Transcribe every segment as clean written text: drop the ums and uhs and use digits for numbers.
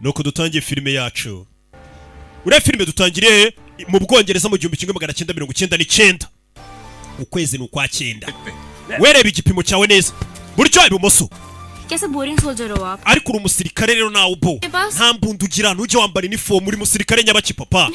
Nuko dutangiye filime yacu. Uriya filime dutangiriye mu Bwongereza mu 1999, ukwezi ni ukwa cyenda. Wereba igipimo cyawe neza, buryo, ibumoso. कैसे boring soldier हो आप। Ariko uri umusirikare rero nawe ubo nta mbunda ugira, ntujya wambara inifomu, uri musirikare nyabaki, papa?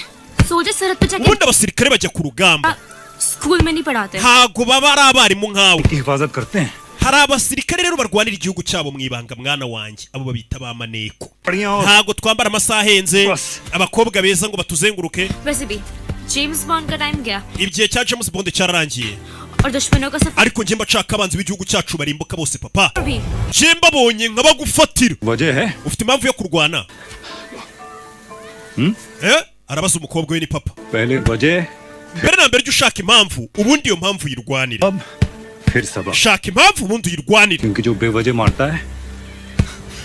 Soldier सरहद पे जाके Ubundi abasirikare bajya ku rugamba. School में नहीं पढ़ाते। Ntago baba ari abarimu nkawe. हिफाजत करते हैं। Hari abasirikare rero barwanira igihugu cyabo mu ibanga, mwana wanjye, abo babita ba maneko. बढ़िया और Ntago twambara amasaha ahenze, abakobwa beza ngo batuzenguruke. वैसे भी James bond का टाइम गया Igihe cya James Bond cyararangiye. और दुश्मनों का सफर Ariko njye mbashaka abanzi b'igihugu cyacu barimbuka bose, papa. भी। Njye mbabonye nkabagufatira. वजह है। Ufite impamvu yo kurwana? Eh, arabaza umukobwa we, ni papa. पहले वजह, Mbere na mbere jya ushaka impamvu, ubundi iyo mpamvu uyirwanire. अब फिर सबक। Shaka impamvu, ubundi uyirwanire. क्योंकि जो बेवजह मारता है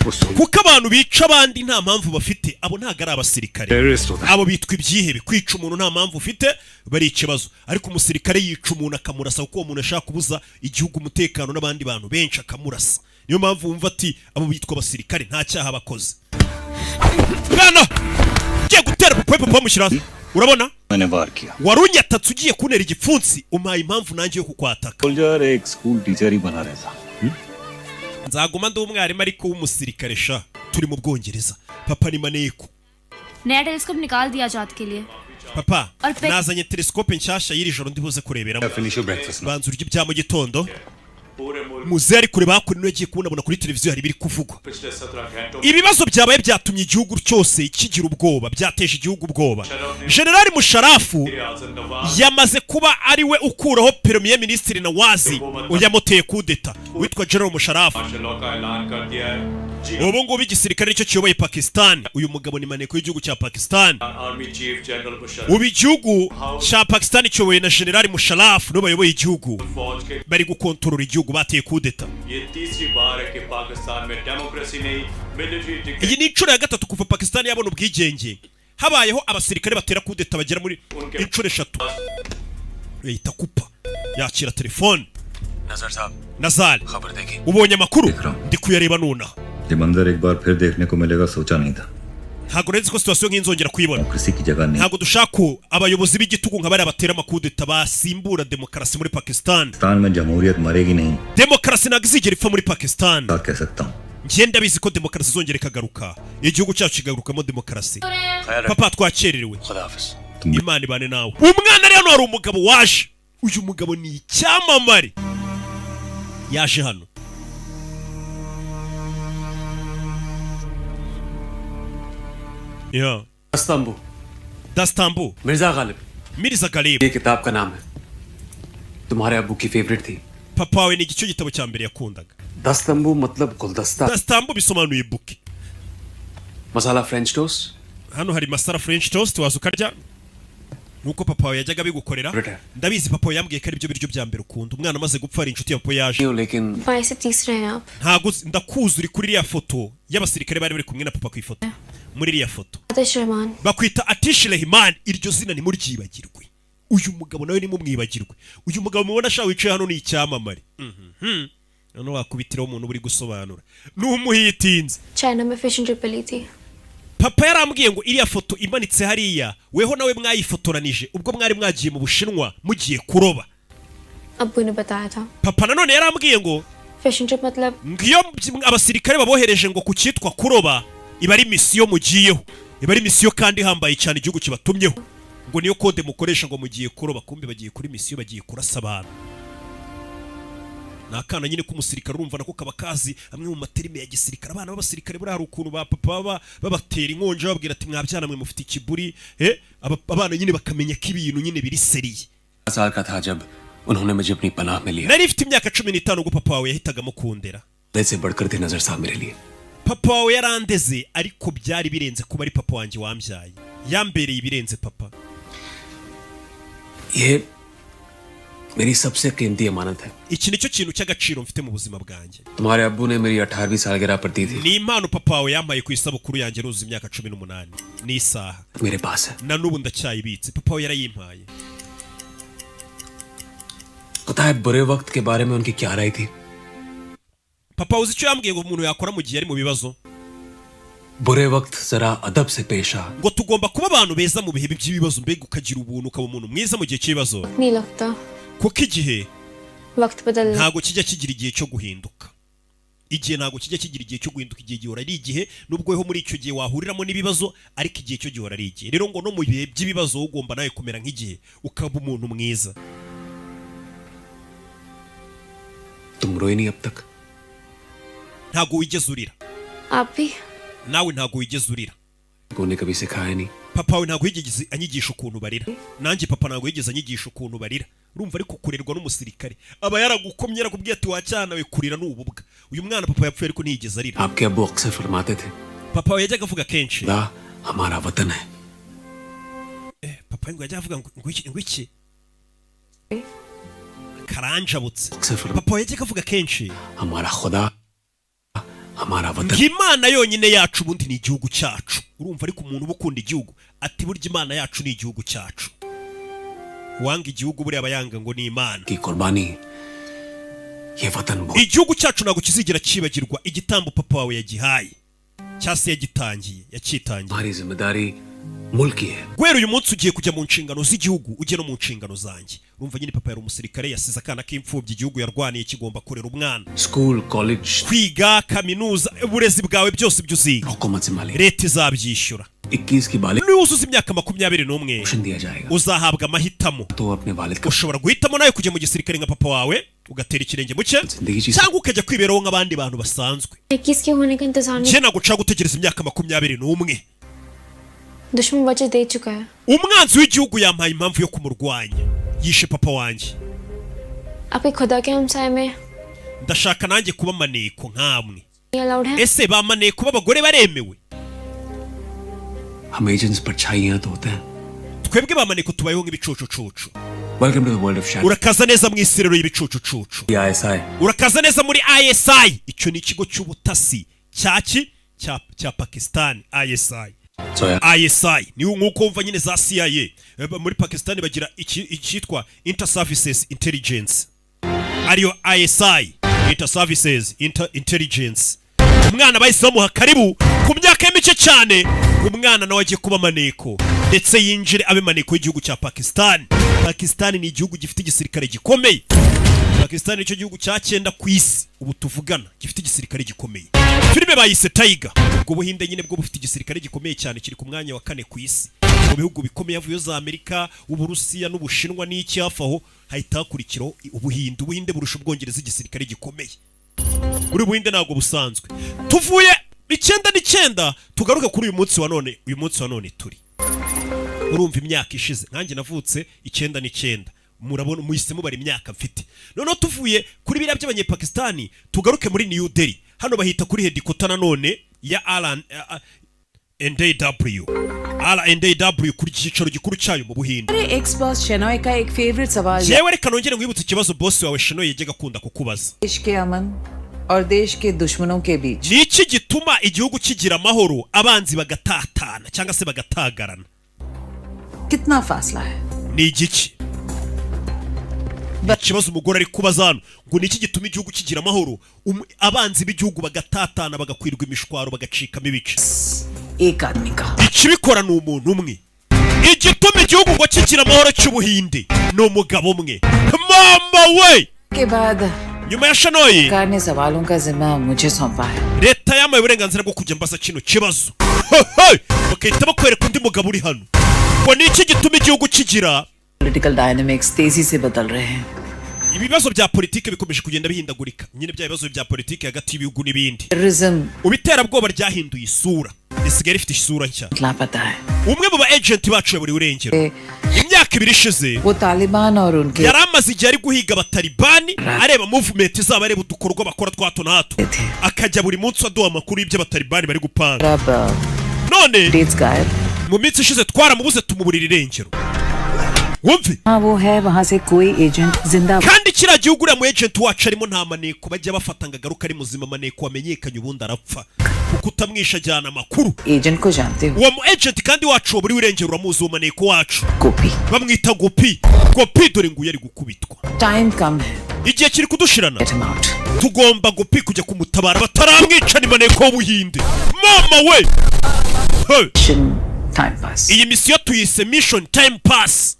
वो Kuko abantu bica abandi nta mpamvu bafite, abo ntabwo ari abasirikare. Terrorist होता है। Abo bitwa ibyihebe. Kwica umuntu nta mpamvu ufite bari ikibazo, ariko umusirikare yica umuntu akamurasa kuko uwo muntu ashaka kubuza igihugu umutekano n'abandi bantu benshi, akamurasa. Niyo mpamvu wumva ati abo bitwa abasirikare, nta cyaha bakoze. Mwana ugiye gutera papa we, papa bamushyira hasi, urabona? मैंने वार किया। Warunyatatse ugiye kuntera igipfunsi, umpaye impamvu nanjye yo kukwataka. Soldier एक school teacher ही बना रहता। Nzaguma ndi umwarimu ariko w'umusirikare sha. Turi mu Bwongereza, papa ni maneko. नया टेलीस्कोप निकाल दिया जात के लिए। Papa, Alpe- nazanye telescope nshyashya y'iri joro ndibuze kureberamo. Finish your breakfast. Banza urye ibya mu gitondo. Muze ari kureba hakuno, yagiye kubonabona kuri televiziyo hari ibiri kuvugwa. Ibibazo byabaye byatumye igihugu cyose kigira ubwoba, byateje igihugu ubwoba. Generali Musharafu yamaze kuba ari we ukuraho Premier Ministre Nawazi uyamuteye kudeta, witwa General Musharafu. Ubu ngubu igisirikare nicyo kiyoboye Pakistan. Uyu mugabo ni maneko y'igihugu cya Pakistan. Ubu igihugu cya Pakistan kiyobowe na General Musharraf, nibo bayoboye igihugu, bari gukontorora igihugu, bateye kudeta. ये तीसरी बार है कि पाकिस्तान में डेमोक्रेसी नहीं, military Iyi ni inshuro ya gatatu kuva Pakistan yabona ubwigenge habayeho abasirikare batera kudeta bagera muri inshuro eshatu. Yahita kupa yakira telefone. नजर साहब। Nazari. खबर देखी? Ubonye amakuru? Ndi kuyareba nonaha. ये मंजर एक बार फिर देखने को मिलेगा, सोचा नहीं था। Ntabwo nari nzi ko situation nk'iyi nzongera kuyibona. Democracy की जगह नहीं। Ntabwo dushaka ko abayobozi b'igitugu nka bariya batera amakudeta basimbura demokarasi muri Pakistan. Pakistan में जमहूरियत मरेगी नहीं। Demokarasi ntabwo izigera ipfa muri Pakistan. साथ कह सकता हूँ। Njye ndabizi ko demokarasi izongera ikagaruka, igihugu cyacu kigarukamo demokarasi. खैर। Papa, twakererewe. खुदा हाफिज। Imana ibane nawe. Umwana rero, hano hari umugabo waje. Uyu mugabo ni icyamamare, yaje hano. Yeah. Istanbul. Dastambu. Mirza Ghalib. Mirza Ghalib. ये किताब का नाम है, तुम्हारे अब्बू की फेवरेट थी। Papa wawe ni igice gitabo cya mbere yakundaga. Dastanbuy मतलब गुलदस्ता। Dastambu bisobanuye bouquet. Masala French toast. Hano hari masala French toast, waza ukarya nkuko papa wawe yajyaga abigukorera. Right. Ndabizi, papa wawe yambwiye ko ari byo biryo bya mbere ukunda. Umwana amaze gupfa, hari inshuti ya papa yaje. लेकिन बाईस से तीस रहे हैं आप। Ntago ndakuzi, uri kuri iriya foto y'abasirikare bari bari kumwe na papa ku ifoto, muri iriya foto. Atish Rahman. Bakwita Atish Rehman, iryo zina ntimuryibagirwe. Uyu mugabo nawe ntimumwibagirwe. Uyu mugabo mubona ashaka wicaye hano ni icyamamare. Noneho wakubitiraho umuntu uri gusobanura n'umuhitinze. China में fishing trip पे ली थी। Papa yarambwiye ngo iriya foto imanitse hariya, weho nawe mwayifotoranije ubwo mwari mwagiye mu Bushinwa mugiye kuroba. अब्बू ने बताया था। Papa nanone yarambwiye ngo fishing trip मतलब ngo iyo abasirikare babohereje ngo ku cyitwa kuroba, iba ari misiyo mugiyeho, iba ari misiyo kandi ihambaye cyane igihugu kibatumyeho, ngo niyo code mukoresha ngo mugiye kuroba, kumbe bagiye kuri misiyo, bagiye kurasa abantu. Ni akana nyine k'umusirikare, urumva nako kaba kazi amwe mu materime ya gisirikare. Abana b'abasirikare buriya hari ukuntu ba papa baba babatera inkonji, bababwira ati mwabyana mwe mufite ikiburi, eh, abana nyine bakamenya ko ibintu nyine biri sérieux. साल का था जब उन्होंने मुझे अपनी पनाह में लिया। Nari mfite imyaka 15 ubwo papa wawe yahitagamo kundera. से बढ़कर थे नजर साहब मेरे लिए। Papa wawe yarandeze, ariko byari birenze kuba ari papa wanjye wambyaye, yambereye ibirenze papa. ये मेरी सबसे कीमती अमानत है। Iki nicyo kintu cy'agaciro mfite mu buzima bwanjye. तुम्हारे अब्बू ने मेरी 18वीं सालगिरह पर दी थी। Ni impano papa wawe yampaye ku isabukuru yanjye nuzuza imyaka 18, ni isaha. मेरे पास है। Na n'ubu ndacyayibitse, papa we yarayimpaye. पता है बुरे वक्त के बारे में उनकी क्या राय थी? Papa, uzi icyo yambwiye ngo umuntu yakora mu gihe ari mu bibazo? बुरे वक्त जरा अदब से पेश आ। Ngo tugomba kuba abantu beza mu bihe by'ibibazo, mbega ukagira ubuntu, ukaba umuntu mwiza mu gihe cy'ibibazo. नहीं लगता। Kuko igihe वक्त बदलना ntabwo kijya kigira igihe cyo guhinduka. Igihe ntabwo kijya kigira igihe cyo guhinduka. Igihe gihora ari igihe, nubwo weho muri icyo gihe wahuriramo n'ibibazo, ariko igihe cyo gihora ari igihe. Rero ngo no mu bihe by'ibibazo wowe ugomba nawe kumera nk'igihe, ukaba umuntu mwiza. तुम रोए नहीं अब तक। Ntabwo wigeze urira. आप भी। Nawe ntabwo wigeze urira. को ने कभी सिखाया नहीं। Papa we ntabwo yigeze anyigisha ukuntu barira. Nanjye papa ntabwo yigeze anyigisha ukuntu barira. Urumva ariko kurerwa n'umusirikare, aba yaragukomye, yarakubwiye ati: "Wacyana we, kurira ni ububwa." Uyu mwana papa yapfuye ariko ntiyigeze arira. आपके अब्बू अक्सर फरमाते थे, Papa we yajyaga avuga kenshi, खुदा हमारा वतन है। Papa we ngo yajyaga avuga ngo iki, ngo iki karanjabutse. अक्सर फरमा Papa we yajyaga avuga kenshi, हमारा खुदा हमारा वतन। Ngo Imana yonyine yacu ubundi ni igihugu cyacu. Urumva ariko umuntu uba ukunda igihugu, ati burya Imana yacu ni igihugu cyacu. Uwanga igihugu buriya aba yanga ngo ni Imana. की कुर्बानी ये वतन बहुत Igihugu cyacu ntabwo kizigera cyibagirwa igitambo papa wawe yagihaye, cyangwa se yagitangiye, yacyitangiye. हमारी जिम्मेदारी मुल्क की है। Guhera uyu munsi ugiye kujya mu nshingano z'igihugu, ujye no mu nshingano zanjye. Urumva nyine papa yari umusirikare, yasize akana k'imfubyi. Igihugu yarwaniye kigomba kurera umwana. School, college, Kwiga, kaminuza, uburezi bwawe byose, ibyo uziga, हुकूमत संभालेगी। leta izabyishyura. 21 की बालिग Niwuzuza imyaka 21, option दिया जाएगा। uzahabwa amahitamo. तो अपने वालिद का Ushobora guhitamo nawe kujya mu gisirikare nka papa wawe, ugatera ikirenge mu cye, जिंदगी जी cyangwa ukajya kwiberaho nk'abandi bantu basanzwe. 21 के होने का इंतजार नहीं। Njye ntabwo nshaka gutegereza imyaka 21. दुश्मन वजह दे चुका है। Umwanzi w'igihugu yampaye impamvu yo kumurwanya, yishe papa wanjye. आपके खुदा के हमसाए में Ndashaka nanjye kuba maneko nkamwe. Allowed है? Ese ba maneko b'abagore baremewe? हम एजेंट्स परछाइयां तो होते हैं। Twebwe ba maneko tubayeho nk'ibicucucucu. Welcome to the world of shadow. Urakaza neza mu isirero y'ibicucucucu. ISI. Urakaza neza muri ISI. Icyo ni ikigo cy'ubutasi cyaki cya Pakistan, ISI. Zoya. ISI ni nk'uko wumva nyine za CIA. Muri Pakistan bagira icyitwa Inter Services Intelligence, ariyo ISI, Inter Services Intelligence. Umwana bahise bamuha karibu ku myaka ye mike cyane. Umwana nawe agiye kuba maneko, ndetse yinjire abe maneko y'igihugu cya Pakistan. Pakistan ni igihugu gifite igisirikare gikomeye. Pakistan nicyo gihugu cya cyenda ku isi ubu tuvugana gifite igisirikare gikomeye. Filime bayise Tiger. Ubwo Buhinde nyine bwo bufite igisirikare gikomeye cyane, kiri ku mwanya wa kane ku isi mu bihugu bikomeye. Havuyeho za Amerika, Uburusiya n'Ubushinwa n'iki, hafi aho hahita hakurikiraho Ubuhinde. Ubuhinde burusha Ubwongereza igisirikare gikomeye. Buri Buhinde ntabwo busanzwe. Tuvuye 99, tugaruke kuri uyu munsi wa none. Uyu munsi wa none turi, urumva imyaka ishize, nkanjye navutse 99, murabona muhise mubara imyaka mfite. Noneho tuvuye kuri biriya by'Abanyapakistani, tugaruke muri New Delhi. Hano bahita kuri headquarter nanone ya R&AW, R&AW, kuri cyicaro gikuru cyayo mu Buhinde. अरे ex boss Shenoy का एक फेवरेट सवाल। Jewe reka nongere nkwibutse ikibazo boss wawe Shenoy yajyaga akunda kukubaza. देश के अमन और देश के दुश्मनों के बीच Ni iki gituma igihugu kigira amahoro, abanzi bagatatana cyangwa se bagatagarana? कितना फासला है? Ni igiki? Ikibazo umugore ari kubaza hano ngo ni iki gituma igihugu kigira amahoro, abanzi b'igihugu bagatatana, bagakwirwa imishwaro, bagacikamo ibice? एक आदमी का। Ikibikora ni umuntu umwe. Igituma igihugu ngo kigira amahoro cy'Ubuhinde ni umugabo umwe. Mama we! के बाद Nyuma ya Shenoy, सरकार ने सवालों का जिम्मा मुझे सौंपा है। leta yampaye uburenganzira bwo kujya mbaza kino kibazo. Bagahita bakwereka undi mugabo uri hano ngo ni iki gituma igihugu kigira political dynamics तेजी से बदल रहे हैं। Ibibazo bya politiki bikomeje kugenda bihindagurika nyine, bya bibazo bya politiki hagati y'ibihugu n'ibindi. Terrorism Ubiterabwoba ryahinduye isura, risigaye rifite isura nshya. लापता है। Umwe mu ba agent bacu yaburiwe irengero imyaka 2 ishize. वो तालिबान और उनके Yari amaze igihe ari guhiga Abatalibani, areba movement zabo, areba udukorwa bakora twa hato na hato, akajya buri munsi aduha amakuru y'ibyo Abatalibani bari gupanga. अब None dates गायब। mu minsi ishize twaramubuze, tumuburira irengero, wumve. हाँ वो है, वहाँ से कोई एजेंट जिंदा Kandi kiriya gihugu uriya mu agent wacu arimo, nta maneko bajya bafata ngo agaruke ari muzima. Maneko wamenyekanye ubundi arapfa, kuko utamwisha ajyana amakuru. Agent को जानते हो? Uwo mu agent kandi wacu waburiwe irengero uramuzi, uwo maneko wacu. Gopi. Bamwita Gopi. Gopi dore nguyu ari gukubitwa. Time कम है। Igihe kiri kudushirana. Get him out. Tugomba Gopi kujya kumutabara bataramwica. Ni maneko w'Ubuhinde, mama we. Hey! Mission time pass. Iyi misiyo tuyise mission time pass.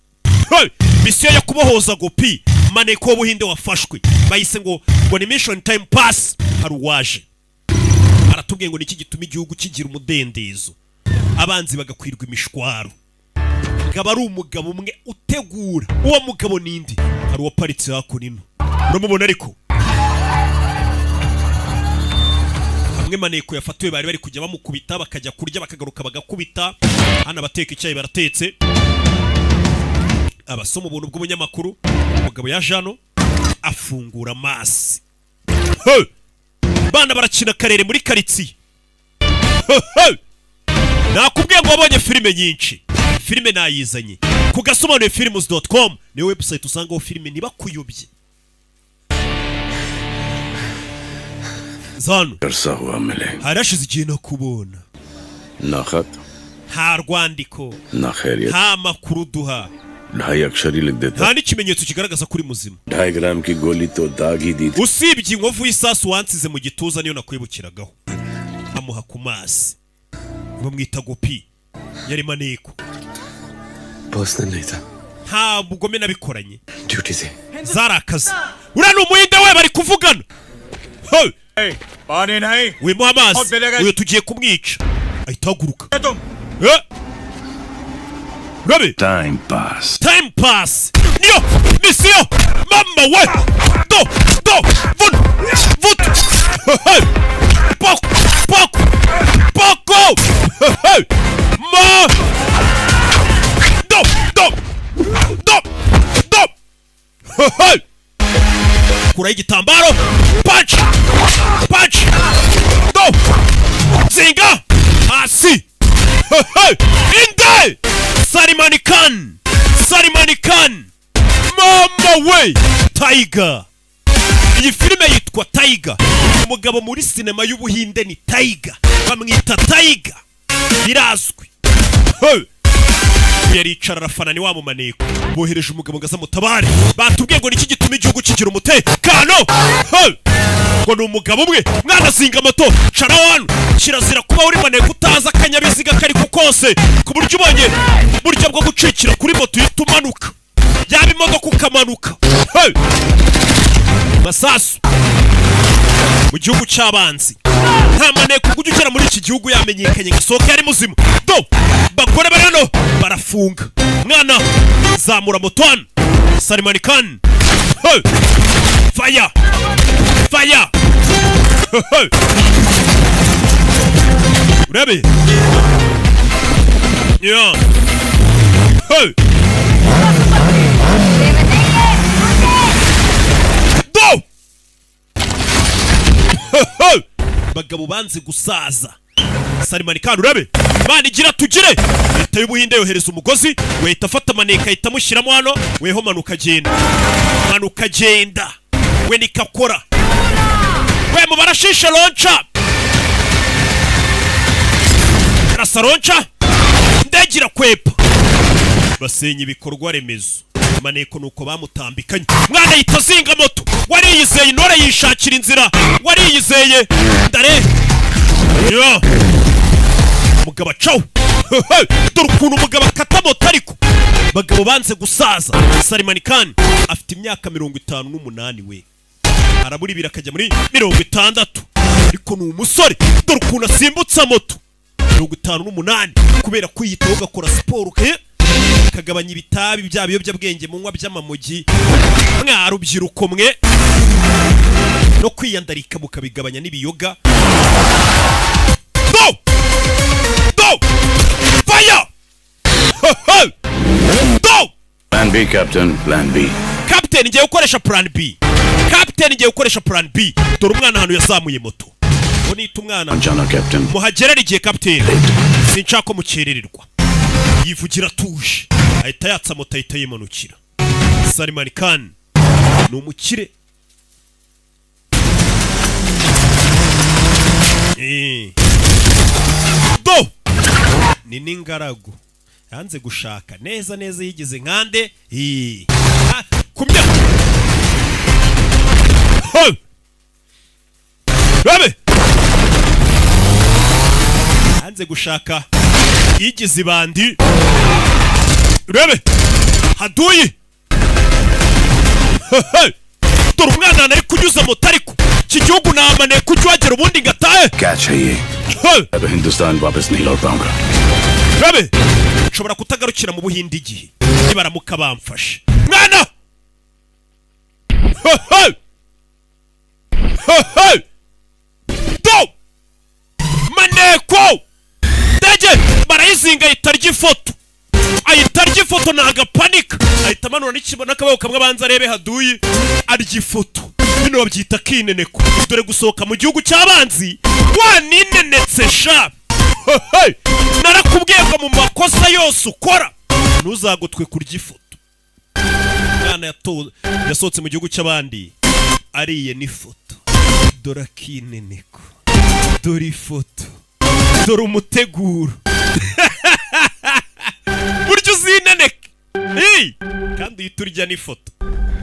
Hey! Misiyo yo kubohoza Gopi, maneko w'Ubuhinde wafashwe, bayise ngo ni mission time pass. Hari uwaje aratubwiye ngo niki gituma igihugu kigira umudendezo, abanzi bagakwirwa imishwaro, ngaba ari umugabo umwe utegura. Uwo mugabo nindi? Hari uwaparitse hakuno ino, uramubona. Ariko hamwe maneko yafatiwe, bari bari kujya bamukubita, bakajya kurya, bakagaruka bagakubita. Hano abateka icyayi baratetse, abasoma ubuntu bw'umunyamakuru. Umugabo yaje hano afungura amazi. Hey! Bana barakina karere muri karitsiye. Hey, hey! Nakubwiye ngo wabonye filime nyinshi, filime nayizanye ku gasobanuye films.com, niyo website usangaho filime. Ntibakuyobye zano. अरसा हुआ मिले। Hari hashize igihe nakubona. ना खत, Nta rwandiko, ना खैरियत। nta makuru duha. ढाई अक्षर ही लिख देता। Nta n'ikimenyetso kigaragaza ko uri muzima. 2.5 ग्राम की गोली तो दाग ही दी थी। Usibye inkovu y'isasu wansize mu gituza, niyo nakwibukiragaho. Amuha ku mazi. Bamwita Gopi, yari maneko. Personal नहीं था। Nta bugome nabikoranye. Duty से। Zari akazi. Uriya ni Umuhinde we bari kuvugana. Hey! पानी नहीं। Wimuha amazi, uyu tugiye kumwica. Ahita ahaguruka. Eh! Urabe. Time pass. Time pass niyo misiyo, mama we. Do do vun vut. Hey! Poko poko poko. Hey! Ma do do do do. Hey! Kuraho igitambaro. Punch punch. Do zinga hasi. Hey! Hey! Inde Salimani Khan, Salimani Khan, mama we, Tiger. Iyi filime yitwa Tiger. Umugabo muri sinema y'Ubuhinde ni Tiger, bamwita Tiger, birazwi. Hey! Yaricara arafana, ni wa mumaneko bohereje umugabo ngo aze amutabare. Batubwiye ngo niki gituma igihugu kigira umutekano? Hey! Ngo ni umugabo umwe. Mwana zinga moto, cara wano. Kirazira kuba uri maneko utazi akanyabiziga kari ku kose, ku buryo ubonye buryo bwo gucikira kuri moto uhita umanuka, yaba imodoka ukamanuka. Hey! Masasu mu gihugu cy'abanzi. Nta maneko ujya ugera muri iki gihugu yamenyekanye ngo asohoke yari muzima. Do bagore bari hano barafunga. Mwana zamura moto hano. Salimani Khan. Hey! Fire fire. Hey! Urebe. Yeah. Hey! Do hey! Bagabo banze gusaza. Salimani Khan, urabe. Imana igira tugire. Leta y'Ubuhinde yohereza umugozi, wahita afata maneka ahita amushyiramo hano. Weho manuka agenda, manuka agenda, we nikakora we mu barashishe launcher, arasa launcher, indege irakwepa, basenya ibikorwa remezo. Maneko nuko bamutambikanye. Mwana yita azinga moto. Wariyizeye intore yishakira inzira, wariyizeye ndare yo. Umugabo acaho. Dore ukuntu umugabo akata moto. Ariko bagabo banze gusaza. Salimani Khan afite imyaka 58, we arabura ibiri akajya muri 60, ariko ni umusore. Dore ukuntu asimbutsa moto. 58, kubera kwiyitaho ugakora siporo, ukagabanya ibitabi, bya biyobyabwenge munywa by'amamogi, mwa rubyiruko mwe, no kwiyandarika mukabigabanya n'ibiyoga. Do do fire. Do. Plan B, captain, plan B. Captain, ngiye gukoresha plan B. Captain, ngiye gukoresha plan B. Dore umwana ahantu yazamuye moto. Uwo nita umwana. जाना captain. Muhagerere igihe, captain, sinshaka ko mukerererwa. Yivugira atuje, ahita yatsa moto, ahita yimanukira. Salimani Khan ni umukire. Do ni n'ingaragu yanze gushaka neza neza, yigize nkande. Eh. Ah, kumya Ho! Rabe hanze gushaka yigize ibandi. Rebe haduyi. He! Dore umwana ari kunyuza moto, ariko iki gihugu namane kujya uhagera ubundi ngatahe. क्या चाहिए? He! मैं तो हिंदुस्तान वापस नहीं लौट पाऊंगा। Rabe nshobora kutagarukira mu Buhinde igihe nibaramuka bamfashe mwana. He, he! He, he! Do maneko ndege barayizinga, ahita arya ifoto, ahita arya ifoto, ni agapanika, ahita amanura n'akaboko kamwe abanza arebe haduyi, arya ifoto. Bino babyita kineneko. Dore gusohoka mu gihugu cy'abanzi waninenetse sha. He, he! Narakubwiye ngo mu makosa yose ukora ntuzagotwe kurya ifoto. Umwana yasohotse mu gihugu cy'abandi ariye n'ifoto. Dore akineneko, dore ifoto, dore umuteguro. Burya uzineneke. Hey! Kandi uhita urya n'ifoto.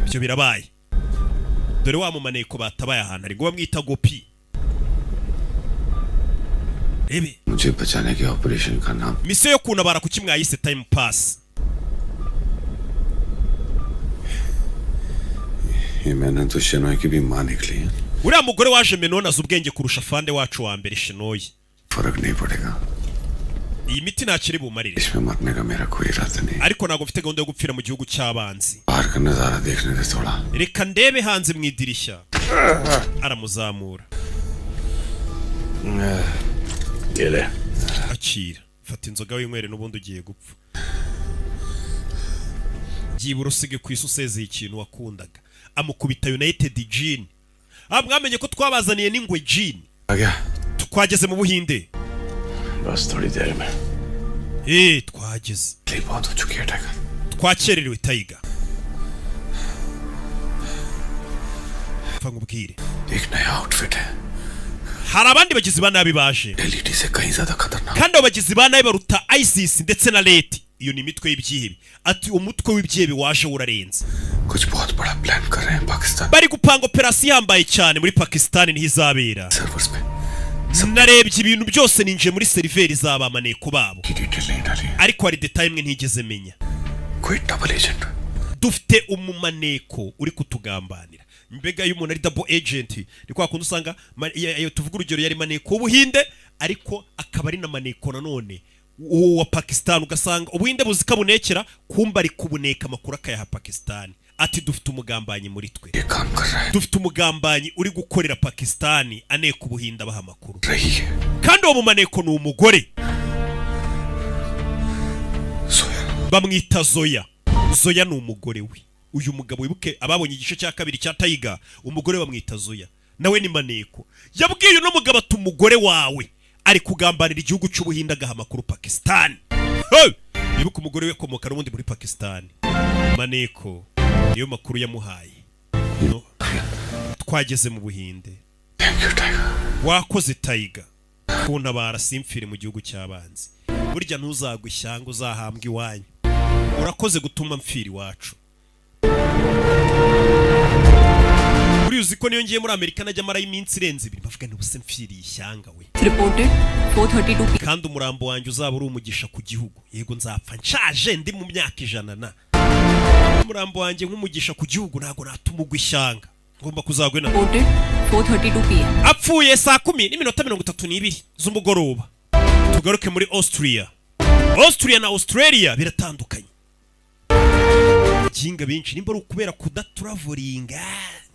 Ibyo birabaye. Dore wa mumaneko batabaye ahantu ari ngo bamwita Gopi. Rebe. मुझे बचाने के ऑपरेशन का नाम Misiyo yo kuntabara kuki mwayise Time Pass? ये मैंने तो शनॉय की भी माँ निकली है। Uriya mugore waje Menona azi ubwenge kurusha fande wacu wa mbere Shinoyi. फर्क नहीं पड़ेगा। Iyi miti ntakiri bumarire. इसमें मरने का मेरा कोई इरादा नहीं। Ariko ntabwo mfite gahunda yo gupfira mu gihugu cy'abanzi. बाहर का नजारा देखने दे थोड़ा। Reka ndebe hanze mu idirishya. Aramuzamura. ये ले। Akira, fata inzoga winywere, n'ubundi ugiye gupfa. Byibura usige ku isi usezeye ikintu wakundaga. Amukubita United Gin. Ah, mwamenye ko twabazaniye n'ingwe gin. आ गया। Twageze mu Buhinde. बस थोड़ी देर में। Eh, twageze. तकलीफ बहुत हो चुकी है tiger. Twakererewe Tiger. Pfa nkubwire. एक नया आउटफिट है। Hari abandi bagizi ba nabi baje. LED से कहीं ज्यादा खतरनाक। Kandi abo bagizi ba nabi baruta ISIS ndetse na leta. Iyo ni imitwe y'ibyihebe. Ati umutwe w'ibyihebe waje urarenze. कुछ बहुत बड़ा प्लान कर रहे हैं Pakistan Bari gupanga operasiyo ihambaye cyane muri Pakisitani, niho izabera. Servers पे। Narebye ibintu byose, ninjiye muri seriveri z'abamaneko babo, की डिटेल नहीं डाली है। Ariko hari détail imwe ntigeze menya. कोई double agent. Dufite umumaneko uri kutugambanira. Mbega iyo umuntu ari double agent, ni kwa kundi usanga tuvuga urugero yari maneko w'Ubuhinde ariko akaba ari na maneko nanone uwo wa Pakistan, ugasanga Ubuhinde buzi ko abunekera, kumba ari kubuneka amakuru akayaha Pakistan. Ati dufite umugambanyi muri twe. ये काम कर रहा है। Dufite umugambanyi uri gukorera Pakistan, aneka Ubuhinde, abaha amakuru. रही है। Kandi uwo mumaneko ni umugore. Soya. Bamwita Zoya. Zoya ni umugore we uyu mugabo. Wibuke ababonye igice cya kabiri cya Tiger, umugore we bamwita Zoya, nawe ni maneko. Yabwiye uno mugabo ati umugore wawe ari kugambanira igihugu cy'Ubuhinde, agaha amakuru Pakistan. Hey! Wibuke umugore we akomoka n'ubundi muri Pakistan. Maneko niyo makuru yamuhaye. No. Twageze mu Buhinde. Thank you Tiger. Wakoze Tiger kuntabara simfire mu gihugu cy'abanzi. Burya ntuzagwe ishyanga, uzahambwa iwanyu. Urakoze gutuma mpfira iwacu. Buriya uzi ko niyo ngiye muri Amerika najya marayo iminsi irenze 2, bavuga ni ubuse mpfiriye ishyanga we. Reported 4:32. Kandi umurambo wanjye uzaba uri umugisha ku gihugu. Yego, nzapfa nshaje ndi mu myaka 100 na umurambo wanjye nk'umugisha ku gihugu, ntabwo natuma ugwa ishyanga, ngomba kuzagwa ina. Reported 4:32 p.m. Apfuye saa 10:32 z'umugoroba. Tugaruke muri Austria. Austria na Australia biratandukanye. Abaginga benshi nimba ari ukubera kudaturavoringa,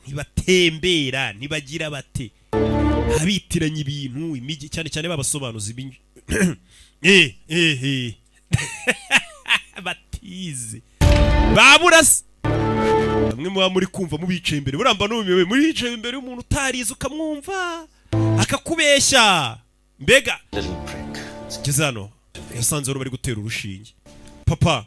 ntibatembera, ntibagira bate, abitiranya ibintu, imijyi, cyane cyane babasobanuzi batize baburase. Bamwe muba muri kumva mubicaye imbere, buramba numiwe muri yicaye imbere y'umuntu utarize, ukamwumva akakubeshya. Mbega ngeze hano yasanze bari gutera urushinge papa.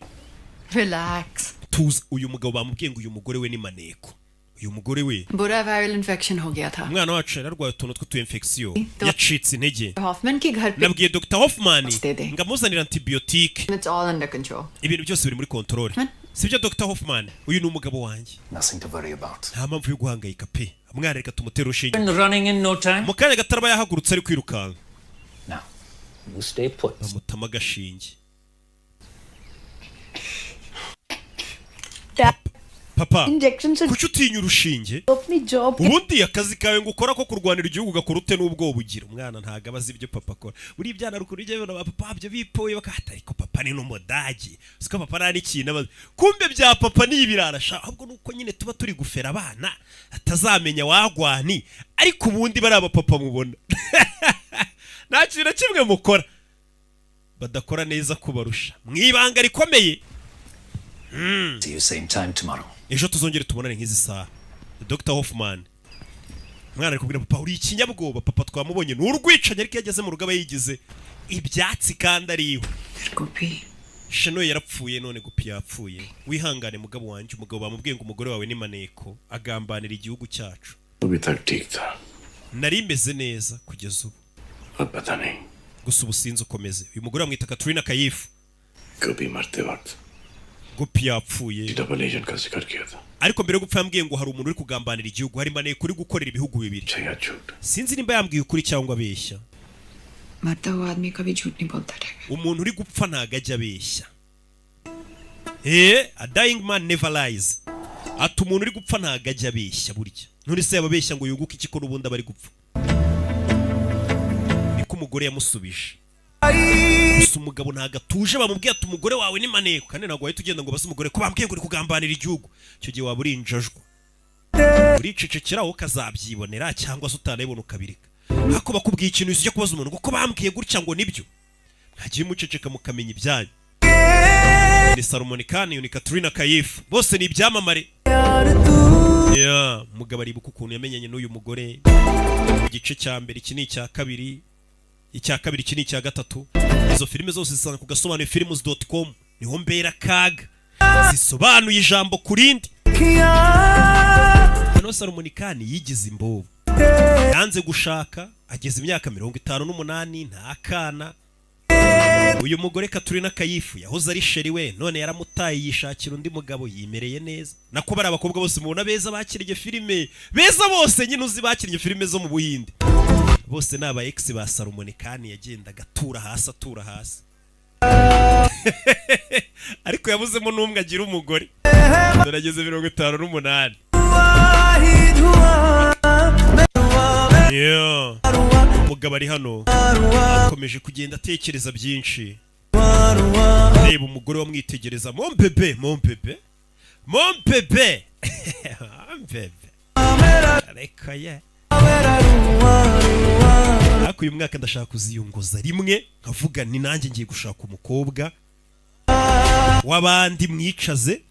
Relax. Tuza. Uyu mugabo bamubwiye ngo uyu mugore we ni maneko, uyu mugore we. बुरा viral infection हो गया था। Umwana wacu yari arwaye utuntu tw'utu infection, yacitse intege. Hoffman के घर पे। Nabwiye Dr Hoffman Stede. ngo amuzanire antibiyotike. It's all under control. Ibintu byose biri muri control. Sibyo, Dr Hoffman? Uyu ni umugabo wanjye. Nothing to worry about. Nta mpamvu yo guhangayika pe. Umwana, reka tumutere urushinge. Running in no time. Mu kanya gato araba yahagurutse ari kwirukanka. Now, you stay put. Bamutama agashinge. Papa, Injection से kuki utinya urushinge? अपनी job Ubundi akazi kawe ngo ukora ko kurwanira igihugu ugakora ute n'ubwoba ugira? Umwana ntabwo aba azi ibyo papa akora. Buriya ibyana rukuru ujya bibona ba papa byo bipoye bakahata, ariko papa ni n'umudage, siko papa nta n'ikintu abazi. Kumbe bya papa ni ibirara sha. Ahubwo nuko nyine tuba turi gufera abana atazamenya wagwani, ariko ubundi bari abapapa mubona nta kintu na kimwe mukora badakora neza kubarusha mu ibanga rikomeye. See you same time tomorrow. Ejo tuzongere tubonane nk'izi saha. Dr Hoffman, umwana ari kubwira papa: "Uri ikinyabwoba." Papa twamubonye ni urwicanyi, ariko iyo ageze mu rugo aba yigize ibyatsi kandi ari iwe. Gopi Shano yarapfuye, none Gupi yapfuye. Wihangane mugabo wanjye. Umugabo bamubwiye ngo umugore wawe ni maneko, agambanira igihugu cyacu. अभी तक ठीक था। Nari meze neza kugeza ubu. अब पता नहीं। Gusa ubu sinzi ukomeze. Uyu mugore bamwita Katrina Kayifu. कभी मरते वक्त Gupi yapfuye, double agent का जिक्र किया था। ariko mbere yo gupfa yambwiye ngo hari umuntu uri kugambanira igihugu, hari maneko uri gukorera ibihugu bibiri. या झूठ? Sinzi nimba yambwiye ukuri cyangwa abeshya. मरता हुआ आदमी कभी झूठ नहीं बोलता Tiger. Umuntu uri gupfa ntago ajya abeshya. A dying man never lies. Ati umuntu uri gupfa ntago ajya abeshya. Burya none se yaba abeshya ngo yunguke iki, ko n'ubundi aba ari gupfa? Niko umugore yamusubije. Gusa umugabo ntago atuje. Bamubwiye ati umugore wawe ni maneko, kandi ntabwo wahita ugenda ngo baze umugore ko bambwiye ngo uri kugambanira igihugu. Icyo gihe waba uri injajwa, uricecekera wowe ukazabyibonera, cyangwa se utanabibona ukabireka. Ariko bakubwiye ikintu ujya kubaza umuntu kuko bambwiye gutya ngo nibyo? Mwagiye muceceka mukamenya ibyanyu. Ni Salman Khan, ni Katrina Kaif, bose ni ibyamamare. Yeah, umugabo aribuka ukuntu yamenyanye n'uyu mugore mu gice cya mbere. Iki ni icya kabiri, icya kabiri, iki ni icya gatatu. Izo filime zose zisanga ku gasobanuye films.com, niho mbera kaga zisobanuye ijambo ku rindi. Hano Salman Khan yigize imbobo, yanze gushaka, ageze imyaka 58 nta kana. Uyu mugore Katrina Kayifu yahoze ari chéri we, none yaramutaye yishakira undi mugabo, yimereye neza. Nako bari abakobwa bose mubona beza bakiriye filime, beza bose nyine uzi bakiriye filime zo mu Buhinde, bose ni aba ex ba Salman Khan. Yagendaga atura hasi, atura hasi, ariko yabuzemo n'umwe agira umugore. Dore ageze 58. Yeah. Umugabo ari hano akomeje kugenda atekereza byinshi. Reba umugore wamwitegereza: "Mon bébé, mon bébé, mon bébé, mon bébé." Ariko ye, ariko uyu mwaka ndashaka kuziyunguza rimwe nkavuga ni nanjye ngiye gushaka umukobwa w'abandi, mwicaze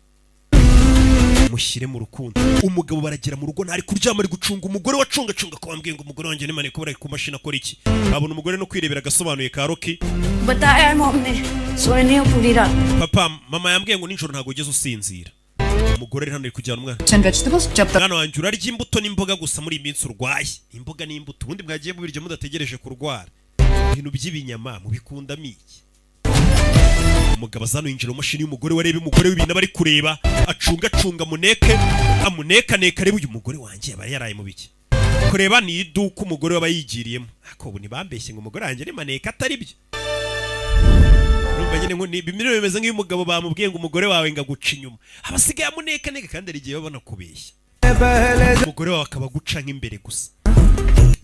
mushyire mu rukundo. Umugabo baragera mu rugo, ntari kuryama, ari gucunga umugore wacungacunga ko bambwiye ngo umugore wanjye ni maneko. Bari ku mashini akora iki? Babona umugore no kwirebera agasobanuye ka Rocky. बताया है mom ने, सोए नहीं हो पूरी रात। Papa, mama yambwiye ngo nijoro ntabwo ugeze usinzira. Umugore ari hano ari kujyana umwana. And vegetables जब तक Mwana wanjye, urarya imbuto n'imboga gusa muri iyi minsi urwaye. Imboga n'imbuto, ubundi mwagiye mubirya mudategereje kurwara. Ibintu by'ibinyama mubikundamo iki? Umugabo azana yinjira mu mashini y'umugore we, areba umugore w'ibintu aba ari kureba, acunga acunga, amuneke amunekaneka, areba uyu mugore wanjye yaba yaraye mu biki. Kureba ni iduka umugore we aba yigiriyemo. Ariko ubu ntibambeshye ngo umugore wanjye ni maneka, atari byo? Urumva nyine ngo ni bimwe bimeze nk'iyo umugabo bamubwiye ngo umugore wawe ngo aguca inyuma, aba asigaye amunekaneka, kandi hari igihe baba banakubeshya, umugore wawe akaba aguca nk'imbere gusa.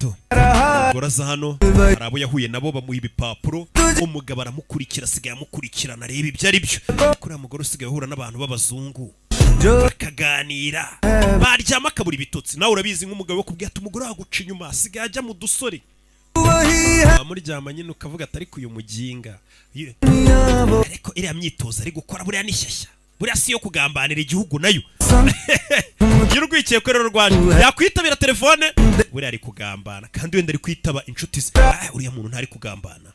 Do. Umugore aza hano, hari abo yahuye nabo bamuha ibipapuro. Umugabo aramukurikira, asigaye amukurikirana areba ibyo ari byo. Kuriya mugore usigaye ahura n'abantu b'abazungu bakaganira, baryama akabura ibitotsi. Nawe urabizi, nk'umugabo wo kubwira ati umugore waguca inyuma asigaye ajya mu dusore, wamuryama nyine ukavuga ati ariko uyu muginga, ariko iriya myitozo ari gukora buriya ni shyashya, buriya si iyo kugambanira igihugu nayo? Gira urwikekwe rero rwaje, yakwitabira telefone buriya ari kugambana, kandi wenda ari kwitaba inshuti ze. Ah, uriya muntu ntari kugambana?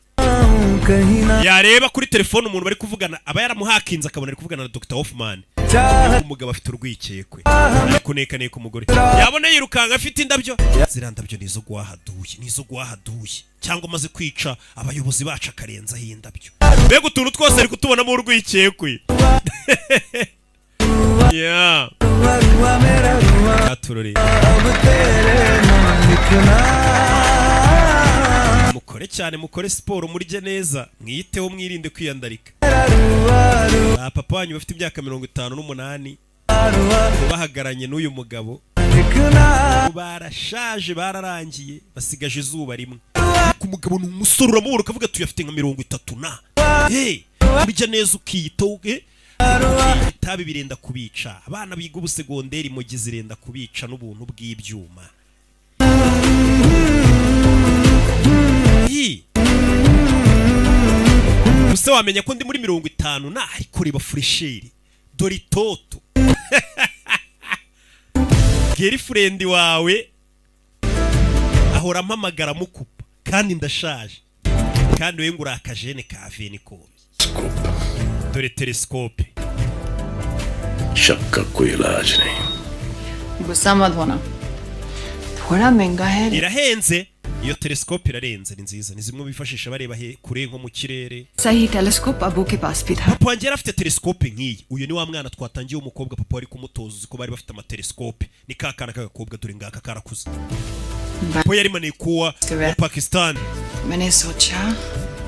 Yareba kuri telefone umuntu bari kuvugana, aba yaramuhakinze, akabona ari kuvugana na Dr Hoffman. Umugabo afite urwikekwe, ari kunekaneka umugore, yabona yirukanka afite indabyo. Ziriya ndabyo ni izo guhahaduye, ni izo guhahaduye, cyangwa amaze kwica abayobozi bacu akarenzaho indabyo. Mbega utuntu twose ari kutubonamo urwikekwe. Yeah. Aturore. Mukore cyane, mukore siporo, murye neza, mwiyiteho, mwirinde kwiyandarika. Ba papa wanyu bafite imyaka 58 bahagaranye n'uyu mugabo barashaje, bararangiye, basigaje izuba rimwe. Ariko umugabo ni umusore, uramubona ukavuga tuyafite nka 30 na. Hey, urya neza ukiyitaho, itabi birenda kubica. Abana biga ubusegonderi mogi zirenda kubica n'ubuntu bw'ibyuma. Hi. Gusa wamenya ko ndi muri 50 na, ariko reba fraîcheur, dore itoto. Girlfriend wawe ahora ampamagara mukupa kandi ndashaje, kandi we ngo uri akajene ka venikombe. Dore telescope. शक का कोई इलाज नहीं। गुस्सा मत होना, थोड़ा महंगा है। Irahenze iyo telescope, irarenze, ni nziza, ni zimwe bifashisha bareba kure nko mu kirere. सही टेलीस्कोप अबू के पास भी था। Papa wanjye yari afite telescope nk'iyi. Uyu ni wa mwana twatangiye, umukobwa papa wari kumutoza. Uzi ko bari bafite amatelescope? Ni ka kana k'agakobwa, dore ngaka karakuze. Papa yari manekuwa wa Pakistan. मैंने सोचा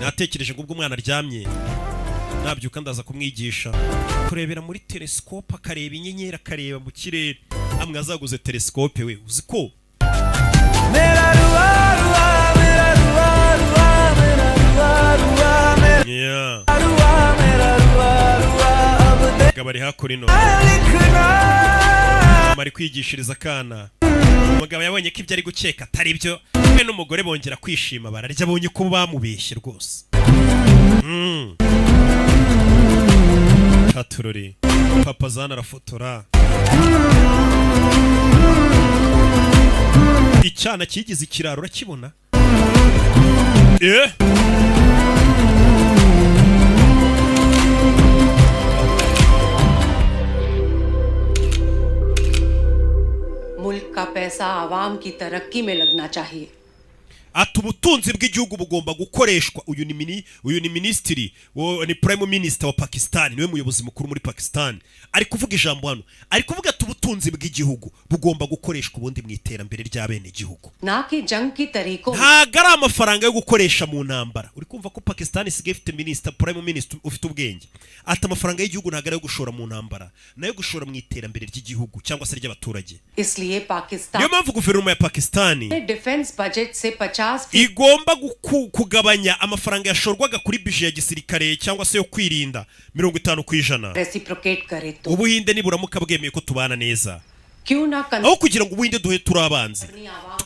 Natekereje ngo ubwo umwana aryamye, nabyuka ndaza kumwigisha kurebera muri telescope, akareba inyenyeri, akareba mu kirere. Amwe azaguze telescope we, uzi ko Yeah. Umugabo ari hakuno ari kwigishiriza akana. Umugabo yabonye ko ibyo ari gukeka atari byo, we n'umugore bongera kwishima, bararya, abonye ko bamubeshye rwose. Katurori papa zana arafotora icyana kigize ikiraro, urakibona eh. मुल्क का पैसा आवाम की तरक्की में लगना चाहिए। Ati ubutunzi bw'igihugu bugomba gukoreshwa. Uyu ni minisitiri ni prime minister wa Pakistan, niwe muyobozi mukuru muri Pakistan. Ari kuvuga ijambo hano, ari kuvuga ati ubutunzi bw'igihugu bugomba gukoreshwa ubundi mu iterambere ry'abenegihugu, ना कि जंग की तरीकों। Ntago ari amafaranga yo gukoresha mu ntambara. Uri kumva ko Pakistan isigaye ifite minisita, prime minister ufite ubwenge. Ati amafaranga y'igihugu ntago ari ayo gushora mu ntambara, nayo gushora mu iterambere ry'igihugu cyangwa se ry'abaturage. इसलिए Pakistan Niyo mpamvu guverinoma ya Pakistani ने defence budget से 50 igomba kugabanya amafaranga yashorwaga kuri budget ya gisirikare cyangwa se yo kwirinda 50%. Reciprocate करे तो Ubuhinde niburamuka bwemeye ko tubana neza, क्यों ना aho kugira ngo Ubuhinde duhe turi abanzi,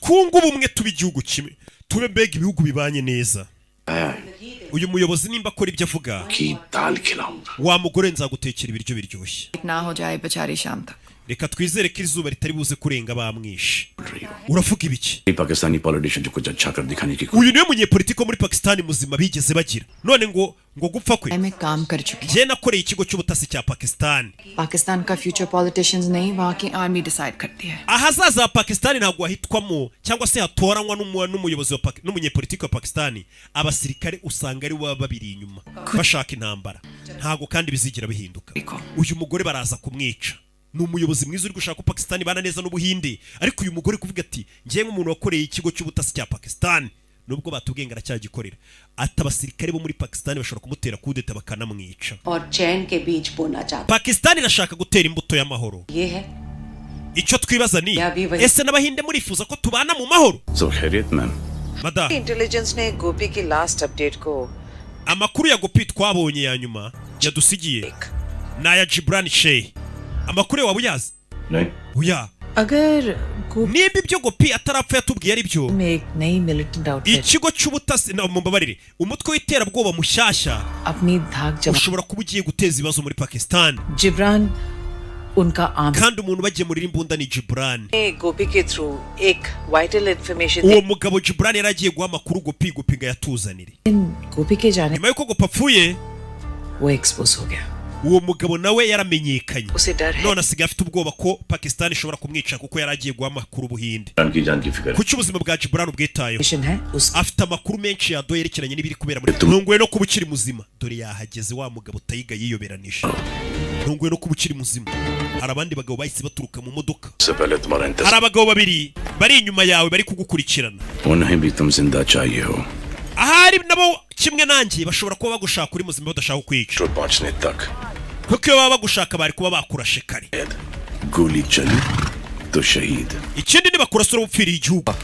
twunge ubumwe, tube igihugu kimwe, tube mbega ibihugu bibanye neza. Uyu muyobozi nimba akora ibyo avuga, की दाल खिलाऊंगा। Wa mugore, nzagutekera ibiryo biryoshye. ना हो जाए बेचारी शाम तक। Reka twizere ko izuba ritari buze kurenga bamwishe. Uravuga ibiki? Pakistani politician जो कुछ अच्छा कर दिखाने की Uyu niwe munyepolitiki wo muri Pakisitani muzima bigeze bagira, none ngo gupfa kwe. मैं काम कर चुकी। Njye nakoreye ikigo cy'ubutasi cya Pakisitani. Pakistan का future politicians नहीं, वहाँ की आर्मी डिसाइड करती है। Ahazaza ha Pakisitani ntabwo hahitwamo cyangwa se hatoranywa n'umuyobozi wa n'umunyepolitiki wa Pakisitani. Abasirikare usanga ari bo baba babiri inyuma bashaka intambara, ntabwo kandi bizigira bihinduka. Uyu mugore baraza kumwica. Ni umuyobozi mwiza uri gushaka ko Pakisitani ibana neza n'Ubuhinde, ariko uyu mugore kuvuga ati ngiye nk'umuntu wakoreye ikigo cy'ubutasi cya Pakisitani, nubwo batubwiye ngo aracyagikorera, ati abasirikare bo muri Pakisitani bashobora kumutera kudeta bakanamwica. और चैन के बीज बोना चाहता Pakisitani irashaka gutera imbuto y'amahoro. ये है। Icyo twibaza ni ese n'Abahinde murifuza ko tubana mu mahoro? सब खैरियत ma'am? Madamu, intelligence ने गोपी की last update को amakuru ya Gopi twabonye ya nyuma yadusigiye ni aya Jibran Sheikh. Amakuru yawe waba uyazi? नहीं। Oya. अगर Nimba ibyo Gopi atarapfa yatubwiye ari byo, में एक नई militant outfit ikigo cy'ubutasi na mumbabarire, umutwe w'iterabwoba mushyashya अपनी धाक जमा ushobora kuba ugiye guteza ibibazo muri Pakistan. Jibran उनका आम Kandi umuntu bagemurira imbunda ni Jibran. गोपी के थ्रू एक vital information Uwo mugabo Jibran yari agiye guha amakuru Gopi, Gopi ngo ayatuzanire. गोपी के जाने Nyuma y'uko Gopi apfuye, वो expose हो गया। Uwo mugabo nawe yaramenyekanye. उसे डर है। None asigaye afite ubwoba ko Pakistan ishobora kumwica kuko yari agiye guha amakuru Ubuhinde. जान की जान की फिक्र है। Kuki ubuzima bwa Jibran ubwitayeho? Mission है उस Afite amakuru menshi yaduha yerekeranye n'ibiri kubera muri. Ntunguwe no kuba ukiri muzima. Dore yahageze wa mugabo Tayiga yiyoberanije. Ntunguwe no kuba ukiri muzima. Hari abandi bagabo bahise baturuka mu modoka. उससे पहले तुम्हारा Hari इंतजार abagabo babiri bari inyuma yawe bari kugukurikirana. उन्हें भी तुम जिंदा चाहिए हो। Ahari nabo kimwe nanjye bashobora kuba bagushaka uri muzima, badashaka kukwica. तो पहुंचने तक Kuko iyo baba bagushaka bari kuba bakurashe kare. गोली चली तो शहीद। Ikindi, nibakurasa uraba upfiriye igihugu.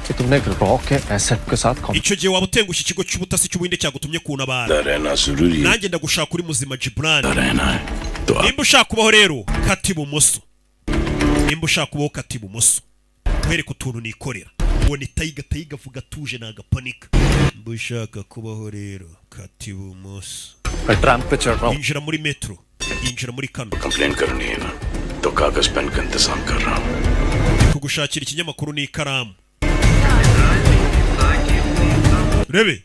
कि तुमने एक रॉ के एसेट के साथ Icyo gihe waba utengushye ikigo cy'ubutasi cy'Ubuhinde cyagutumye kuntabara. जिंदा रहना जरूरी है। Nanjye ndagushaka uri muzima, Jibran. रहना है तो आप Nimba ushaka kubaho rero, kata ibumoso. Nimba ushaka kubaho, kata ibumoso. Nkwereke utuntu nikorera. Uwo ni Tayiga. Tayiga avuga atuje, nagapanika. Nimba ushaka kubaho rero, kata ibumoso. मैं ट्रैम पे चढ़ रहा हूँ। Yinjira muri metro, yinjira muri kano. Complain करनी है ना तो कागज पेन का इंतजाम कर रहा हूँ। Kugushakira ikinyamakuru n'ikaramu. Urebe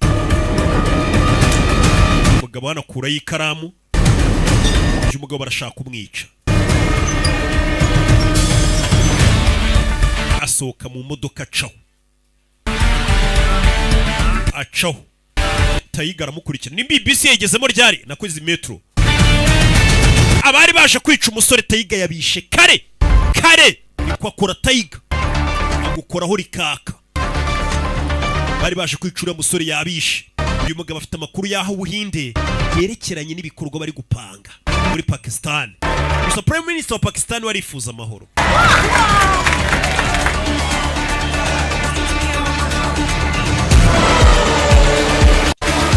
umugabo hano akurayo ikaramu. Uyu mugabo barashaka kumwica. Asohoka mu modoka, acaho, acaho. Tayiga aramukurikira. Nimba iyi bisi yayigezemo ryari nako izi metro. Abari baje kwica umusore Tayiga yabishe kare kare. Niko akora Tayiga, agukoraho rikaka. Bari baje kwica uriya musore yabishe. Uyu mugabo afite amakuru y'aho Ubuhinde yerekeranye n'ibikorwa bari gupanga muri Pakistan. Gusa Prime Minister wa Pakistan we arifuza amahoro.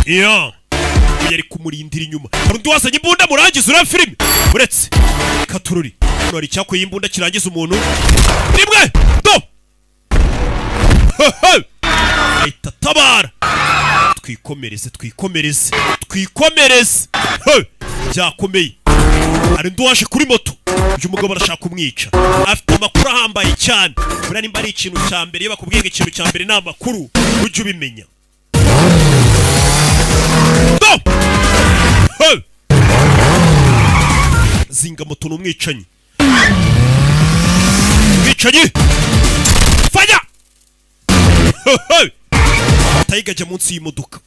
Iyo yari kumurindira inyuma, hari undi wazanye imbunda. Murangiza uriya filime uretse katururi. Hano hari icyakuye imbunda kirangiza umuntu rimwe do. Ahita atabara. Twikomereze, twikomereze, twikomereze. He! Byakomeye. Hari undi waje kuri moto. Uyu mugabo arashaka kumwica, afite amakuru ahambaye cyane. Buriya nimba ari ikintu cya mbere, iyo bakubwiye ngo ikintu cya mbere ni amakuru, ujye ubimenya. Do! He! Zinga moto, ni umwicanyi. Umwicanyi fanya. Tayiga ajya munsi y'imodoka.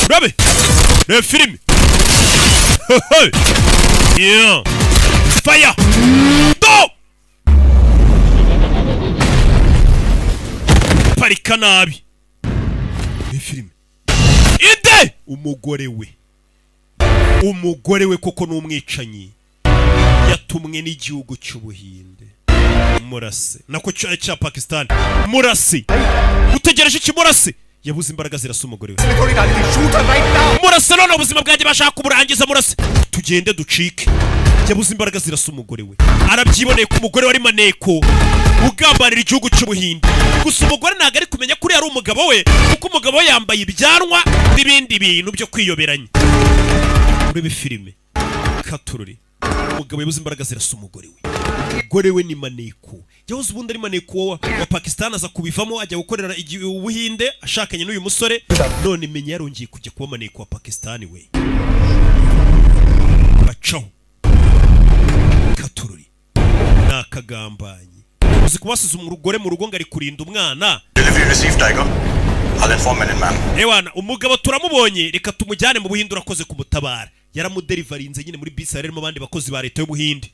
Urabe reba filime. Yeah. Fire do. Parika nabi. Reba filime inde. Umugore we, umugore we koko ni umwicanyi yatumwe n'igihugu cy'Ubuhinde. Murase nako cya Pakistan. Murase, utegereje iki? Murase. Yabuze imbaraga zirasa umugore we. Murase none ubuzima bwanjye bashaka kuburangiza. Murase tugende ducike. Yabuze imbaraga zirasa umugore we. Arabyiboneye ko umugore we ari maneko ugambanira igihugu cy'Ubuhinde. Gusa umugore ntabwo ari kumenya ko uriya ari umugabo we, kuko umugabo we yambaye ibyanwa n'ibindi bintu byo kwiyoberanya. Urebe filime katururi. Umugabo yabuze imbaraga zirasa umugore we. Umugore we ni maneko. Yahoze ubundi ari maneko wa Pakistan, aza kubivamo ajya gukorera Ubuhinde ashakanye n'uyu musore. None menya yarongeye kujya kuba maneko wa Pakistan we. Bacaho katururi. Ni akagambanyi. Uzi kubasiza umugore mu rugo ngo ari kurinda umwana. Delivery received, Tiger. I'll inform Menon ma'am. Ewana, umugabo turamubonye, reka tumujyane mu Buhinde. Urakoze kumutabara. Yaramuderivarinze nyine. Muri bisi harimo abandi bakozi ba leta y'Ubuhinde.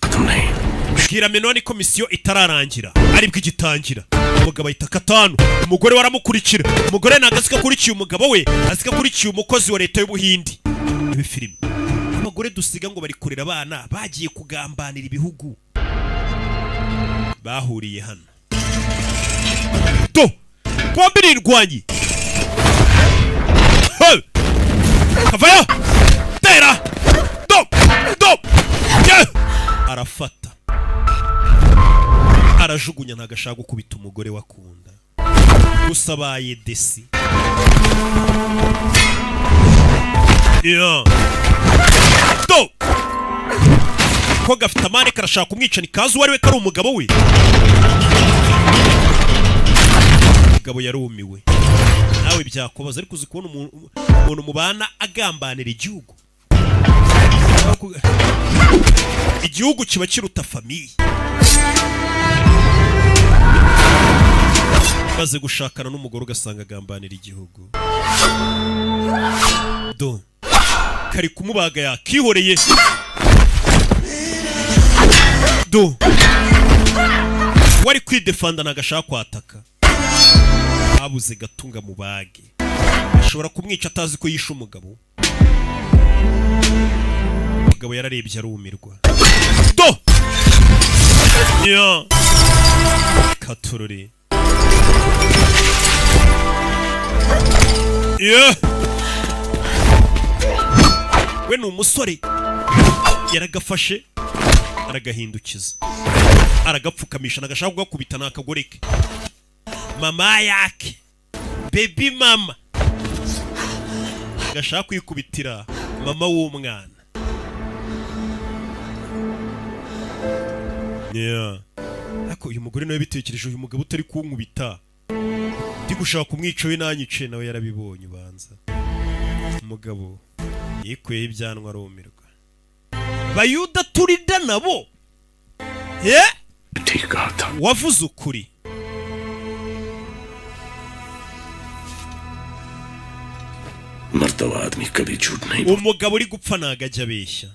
Bwira Menoni ko misiyo itararangira, aribwo igitangira. Umugabo ahita katanu. Umugore we aramukurikira. Umugore ntabwo azi ko akurikiye umugabo we, azi ko akurikiye umukozi wa leta y'Ubuhinde. Ibi filime, abagore dusiga ngo bari kurera abana bagiye kugambanira ibihugu, bahuriye hano. Do bombi ni indwanyi. Hey! Kavayo tera do do. Yeah! Arafata arajugunya. Ntabwo ashaka gukubita umugore we akunda, gusa abaye desi. Yeah. Do ko gafite amande, karashaka kumwica. Nikazi uwo ari we ko ari umugabo we. Umugabo yarumiwe. Nawe byakubaza, ariko uzi kubona umuntu mubana agambanira igihugu. Igihugu kiba kiruta famille. Maze gushakana n'umugore ugasanga agambanira igihugu. Do kari kumubaga yakihoreye. Do wari kwidefanda, ntabwo ashaka kwataka, habuze gatunga mubage, ashobora kumwica atazi ko yishe umugabo. Umugabo yararebye arumirwa. Do ya katururi ya we ni umusore, yaragafashe aragahindukiza, aragapfukamisha, nagashaka kugakubita. Ni akagore ke, mama yake, baby mama, gashaka kwikubitira mama w'umwana. Yeah. Ariko uyu mugore nawe bitekereje, uyu mugabo utari kunkubita ndi gushaka kumwica, we nanyice. Nawe yarabibonye, ubanza umugabo yikuyeho ibyanwa arumirwa. Bayuda turida nabo. Yeah? ठीक कहा था। Wavuze ukuri. मरता हुआ आदमी कभी झूठ नहीं। Umugabo uri gupfa ntago ajya abeshya.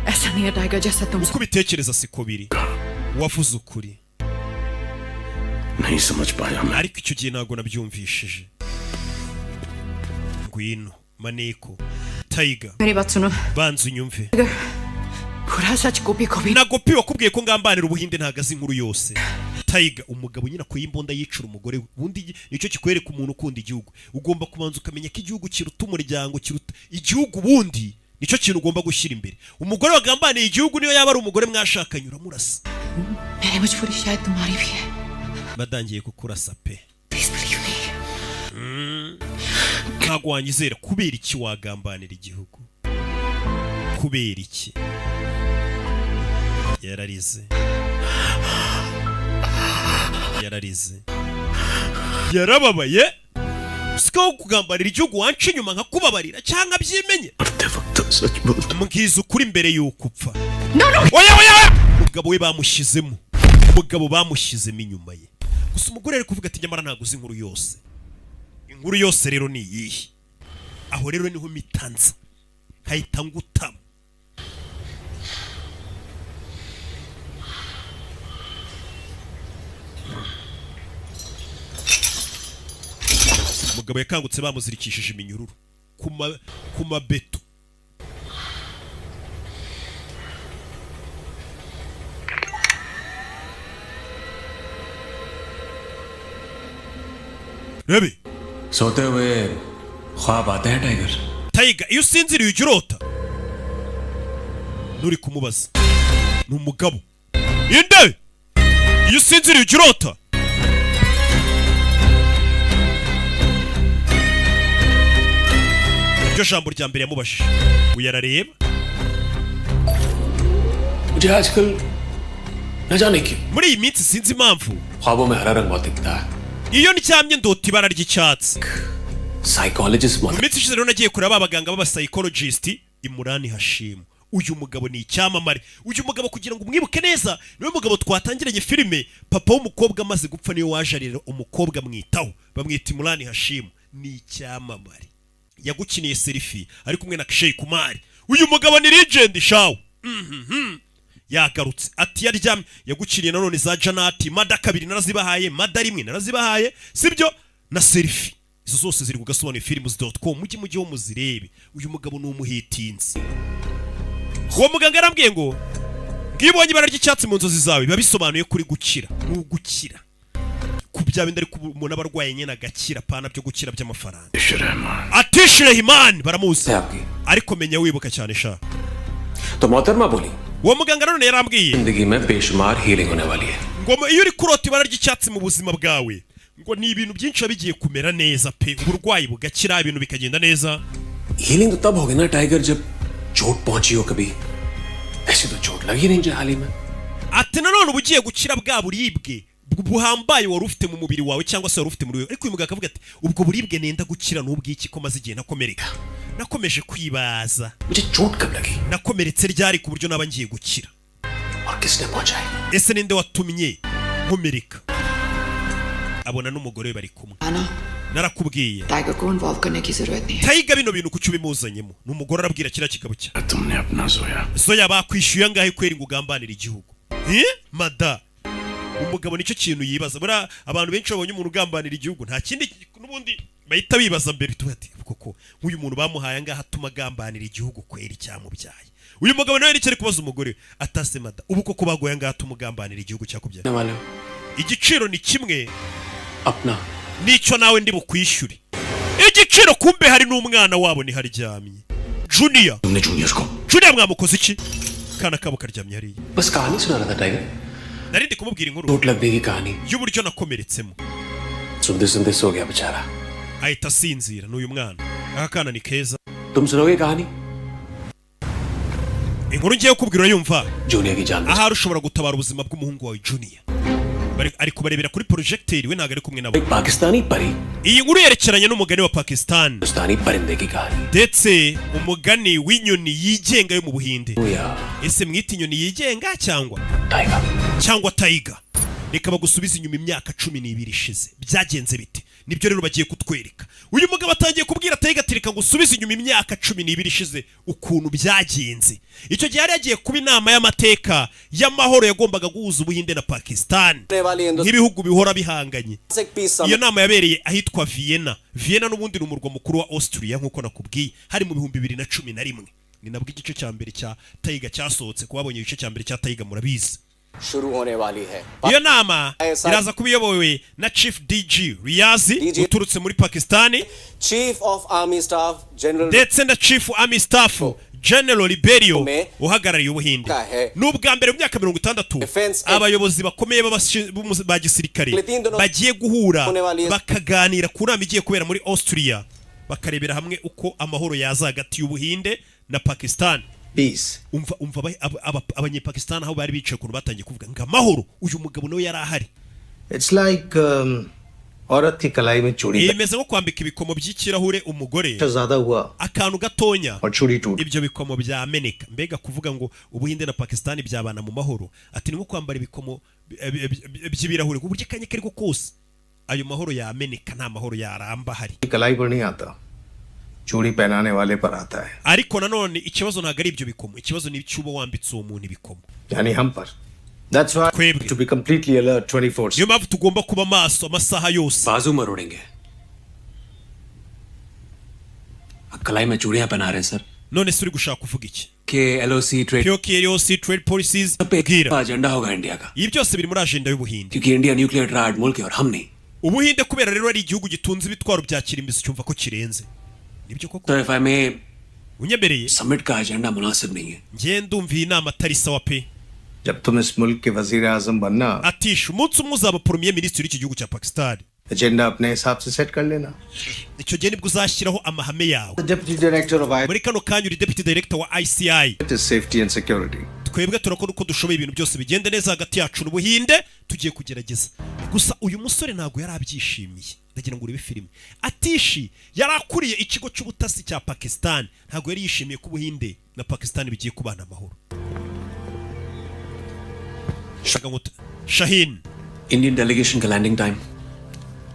ऐसा नहीं है टाइगर, जैसा तुम Uko ubitekereza siko biri, wavuze ukuri. नहीं समझ पाया मैं। Ariko icyo gihe ntabwo nabyumvishije. Ngwino maneko Tiger. मेरी बात सुनो। Banza unyumve. पूरा सच गोपी को भी Na Gopi wakubwiye ko ngambanira Ubuhinde ntago azi inkuru yose. Tiger, umugabo nyine akuye imbunda yicura umugore we. Ubundi nicyo kikwereka umuntu ukunda igihugu, ugomba kubanza ukamenya ko igihugu kiruta umuryango, kiruta igihugu. Ubundi nicyo kintu ugomba gushyira imbere. Umugore wagambaniye igihugu, niyo yaba ari umugore mwashakanye, uramurasa. मेरी मजबूरी शायद तुम्हारी भी है। Badangiye kukurasa pe. Please believe me. Ntabwo wanyizera. Kubera iki wagambanira igihugu? Kubera iki? Yararize, yararize, yarababaye. Siko kugambanira igihugu wanca inyuma nkakubabarira cyangwa byimenye. मरते वक्त तो सच बोलता। Mbwiza ukuri mbere y'uko upfa. Oya, oya, oya! Umugabo we bamushyizemo, umugabo bamushyizemo inyuma ye. Gusa umugore ari kuvuga ati nyamara ntabwo uzi inkuru yose. Inkuru yose rero ni iyihe? Aho rero niho mitanza nkahita ngutama. Umugabo yakangutse bamuzirikishije iminyururu ku mabeto. Rebe. सोते हुए ख्वाब आते हैं tiger? Tiger, iyo usinziriye ujya urota? Nturi kumubaza, ni umugabo. Inde, iyo usinziriye ujya urota? Iryo jambo rya mbere yamubajije, uyu arareba. मुझे आजकल न जाने क्यों Muri iyi minsi sinzi impamvu ख्वाबों में हरा रंग बहुत दिखता है। iyo ndyamye ndota ibara ry'icyatsi. Psychologist. Mu minsi ishize rero nagiye kureba ba baganga b'abapsychologist. Imurani Hashimu, uyu mugabo ni icyamamare. Uyu mugabo, kugira ngo umwibuke neza, niwe mugabo twatangiranye filime. Papa w'umukobwa amaze gupfa niwe waje arera umukobwa, amwitaho. Bamwita Imurani Hashimu, ni icyamamare. Yagukiniye Selfie ari kumwe na Akshay Kumar. Uyu mugabo ni legend shawu. Yagarutse ati yaryamye yagukiriye nanone za Janati, Mada kabiri narazibahaye, Mada rimwe narazibahaye, sibyo? Na Selfie, izo zose ziri ku gasobanuye films.com, mujye ho muzirebe. Uyu mugabo ni umuhitinzi. Uwo muganga yarambwiye ngo iyo ubonye ibara ry'icyatsi mu nzozi zawe biba bisobanuye kuri gukira, ni ugukira ku bya bindi, ariko umuntu aba arwaye nyine agakira, pana byo gukira by'amafaranga. Atish Rehman baramuzi, ariko menya wibuka cyane sha. तो मोहतरमा बोली Uwo muganga nanone yarambwiye जिंदगी में बेशुमार हीलिंग होने वाली है। Ngo iyo uri kurota ibara ry'icyatsi mu buzima bwawe, ngo ni ibintu byinshi biba bigiye kumera neza pe, uburwayi bugakira, ibintu bikagenda neza. Healing तो तब होगी ना टाइगर, जब चोट पहुंची हो कभी। ऐसी तो चोट लगी नहीं मुझे हाल ही में। Ati nanone uba ugiye gukira bwa buribwe buhambaye wari ufite mu mubiri wawe cyangwa se wari ufite muri wewe. Ariko uyu muganga akavuga ati ubwo buribwe nenda gukira n'ubw'iki ko maze igihe ntakomereka? Nakomeje kwibaza, मुझे चोट कब लगी nakomeretse ryari ku buryo naba ngiye gukira? और किसने पहुंचाई? Ese ninde watumye nkomereka? Abona n'umugore we bari kumwe. आना Narakubwiye, tiger को इन्वॉल्व करने की जरूरत नहीं है। Tiger, bino bintu kuki ubimuzanyemo? Ni umugore arabwira kiriya kigabo cye. तुमने अपना Zoya Zoya, bakwishyuye angahe kweri ngo ugambanire igihugu? Eh? Mada umugabo nicyo kintu yibaza. Buriya abantu benshi babonye umuntu ugambanira igihugu, nta kindi n'ubundi bahita bibaza mbere, tuba ati koko nk'uyu muntu bamuhaye angahe atuma agambanira igihugu kweri cyamubyaye? Uyu mugabo nawe nicyo ari kubaza umugore we, atase mada, ubu koko baguhaye angahe atuma ugambanira igihugu cyakubyaye? वाले हो। Igiciro ni kimwe अपना nicyo nawe ndi bukwishyure igiciro. Kumbe hari n'umwana wabo niho aryamye, Junior. तुमने junior को Junior mwamukoze iki? Kana kabo karyamye hariya. बस कहानी सुना रहा था tiger. Nari ndi kumubwira inkuru चोट लगने की कहानी। y'uburyo nakomeretsemo. सुनते सुनते सो गया बेचारा। Ahita asinzira n'uyu mwana. Aka kana ni keza. तुम सुनोगे कहानी? Inkuru ngiye kukubwira urayumva? Junior की जान बच- Ahari ushobora gutabara ubuzima bw'umuhungu wawe Junior. Ari kubarebera kuri projecteur, we ntabwo ari kumwe nabo. एक पाकिस्तानी परी Iyi nkuru yerekeranye n'umugani wa Pakistan हिंदुस्तानी परिंदे की कहानी ndetse umugani w'inyoni yigenga yo mu Buhinde. या Ese mwita inyoni yigenga cyangwa tiger? Cyangwa tiger? Reka bagusubize inyuma imyaka 12 ishize. Byagenze bite? Nibyo rero bagiye kutwereka. Uyu mugabo atangiye kubwira Tiger ati reka ngusubize inyuma imyaka 12 ishize, ukuntu byagenze. Icyo gihe yari yagiye kuba inama y'amateka y'amahoro yagombaga guhuza Ubuhinde na Pakistan nk'ibihugu bihora bihanganye. Iyo nama yabereye ahitwa Vienna. Vienna n'ubundi ni umurwa mukuru wa Austria nk'uko nakubwiye. Hari mu 2011, ni nabwo igice cya mbere cya Tiger cyasohotse. Ku babonye igice cya mbere cya Tiger murabizi. शुरू होने वाली है। Iyo nama iraza kuba iyobowe na Chief DG Riyazi uturutse muri Pakistani Chief of Army Staff General ndetse na Chief Army Staff General Liberio uhagarariye Ubuhinde. Ni ubwa mbere mu myaka 60 abayobozi bakomeye ba gisirikare bagiye guhura bakaganira ku nama igiye kubera muri Austria, bakarebera hamwe uko amahoro yaza hagati y'Ubuhinde na Pakistan. Peace. Umva, umva, Abanyepakistan aho bari bicaye ukuntu batangiye kuvuga ngo amahoro. Uyu mugabo nawe yari ahari. It's like औरत की कलाई में चूड़ी Bimeze nko kwambika ibikomo by'ikirahure umugore, ज्यादा हुआ akantu gatonya और चूड़ी टूट ibyo bikomo byameneka. Mbega kuvuga ngo Ubuhinde na Pakistan byabana mu mahoro, ati ni nko kwambara ibikomo by'ibirahure ku buryo akanya kariko kose ayo mahoro yameneka, nta mahoro yaramba ahari. कलाई पर नहीं आता, चूड़ी पहनाने वाले पर आता है। Ariko nanone ikibazo ntabwo ari ibyo bikomo, ikibazo ni icy'uba wambitse uwo muntu ibikomo. यानी हम पर। That's why Twebwe. To be completely alert 24. Niyo mpamvu tugomba kuba maso amasaha yose. बाजू मरोड़ेंगे, कलाई में चूड़ियां पहना रहे हैं sir. None se uri gushaka kuvuga iki? के LOC trade POK, trade policies, bwira. Agenda होगा इंडिया का। Ibi byose biri muri agenda y'Ubuhinde. क्योंकि India nuclear triad मुल्क है और हम नहीं। Ubuhinde kubera rero ari igihugu gitunze ibitwaro bya kirimbuzi, cyumva ko kirenze. Nibyo koko. तो if I may, Unyemereye, summit का एजेंडा मुनासिब नहीं है। Njye ndumva iyi nama atari sawa pe. जब तुम इस मुल्क के वजीर आजम बनना, Atisha umunsi umwe uzaba premier ministre w'iki gihugu cya Pakistan, agenda अपने हिसाब से सेट कर लेना। Icyo gihe nibwo uzashyiraho amahame yawe. Deputy director of Muri kano kanya uri deputy director wa ICI. Safety and security. Twebwe turakora uko dushoboye ibintu byose bigende neza hagati yacu n'Ubuhinde. Tugiye kugerageza gusa. Uyu musore ntabwo yari abyishimiye. Ndagira ngo urebe filime. Atishi yari akuriye ikigo cy'ubutasi cya Pakistan, ntabwo yari yishimiye ko Ubuhinde na Pakistan bigiye kubana amahoro. Shaka ngo Shahin. Indian delegation का landing time?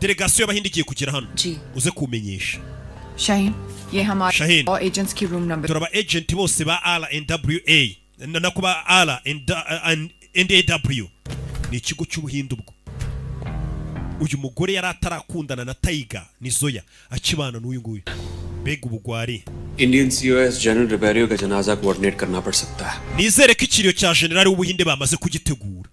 Delegasiyo y'Abahinde igiye kugera hano, ji. Uze kumenyesha. Shaheen, ये हमारे Shaheen. और एजेंट्स की room number. Turaba agent bose ba RNWA nako ba RNAW, ni ikigo cy'Ubuhinde. Ubwo uyu mugore yari atarakundana na Tiger, ni Zoya, akibana n'uyu nguyu. Mbega ubugwari! Indian COS General Rebero का जनाजा coordinate करना पड़ सकता है। Nizere ko ikiriyo cya generali w'Ubuhinde bamaze kugitegura.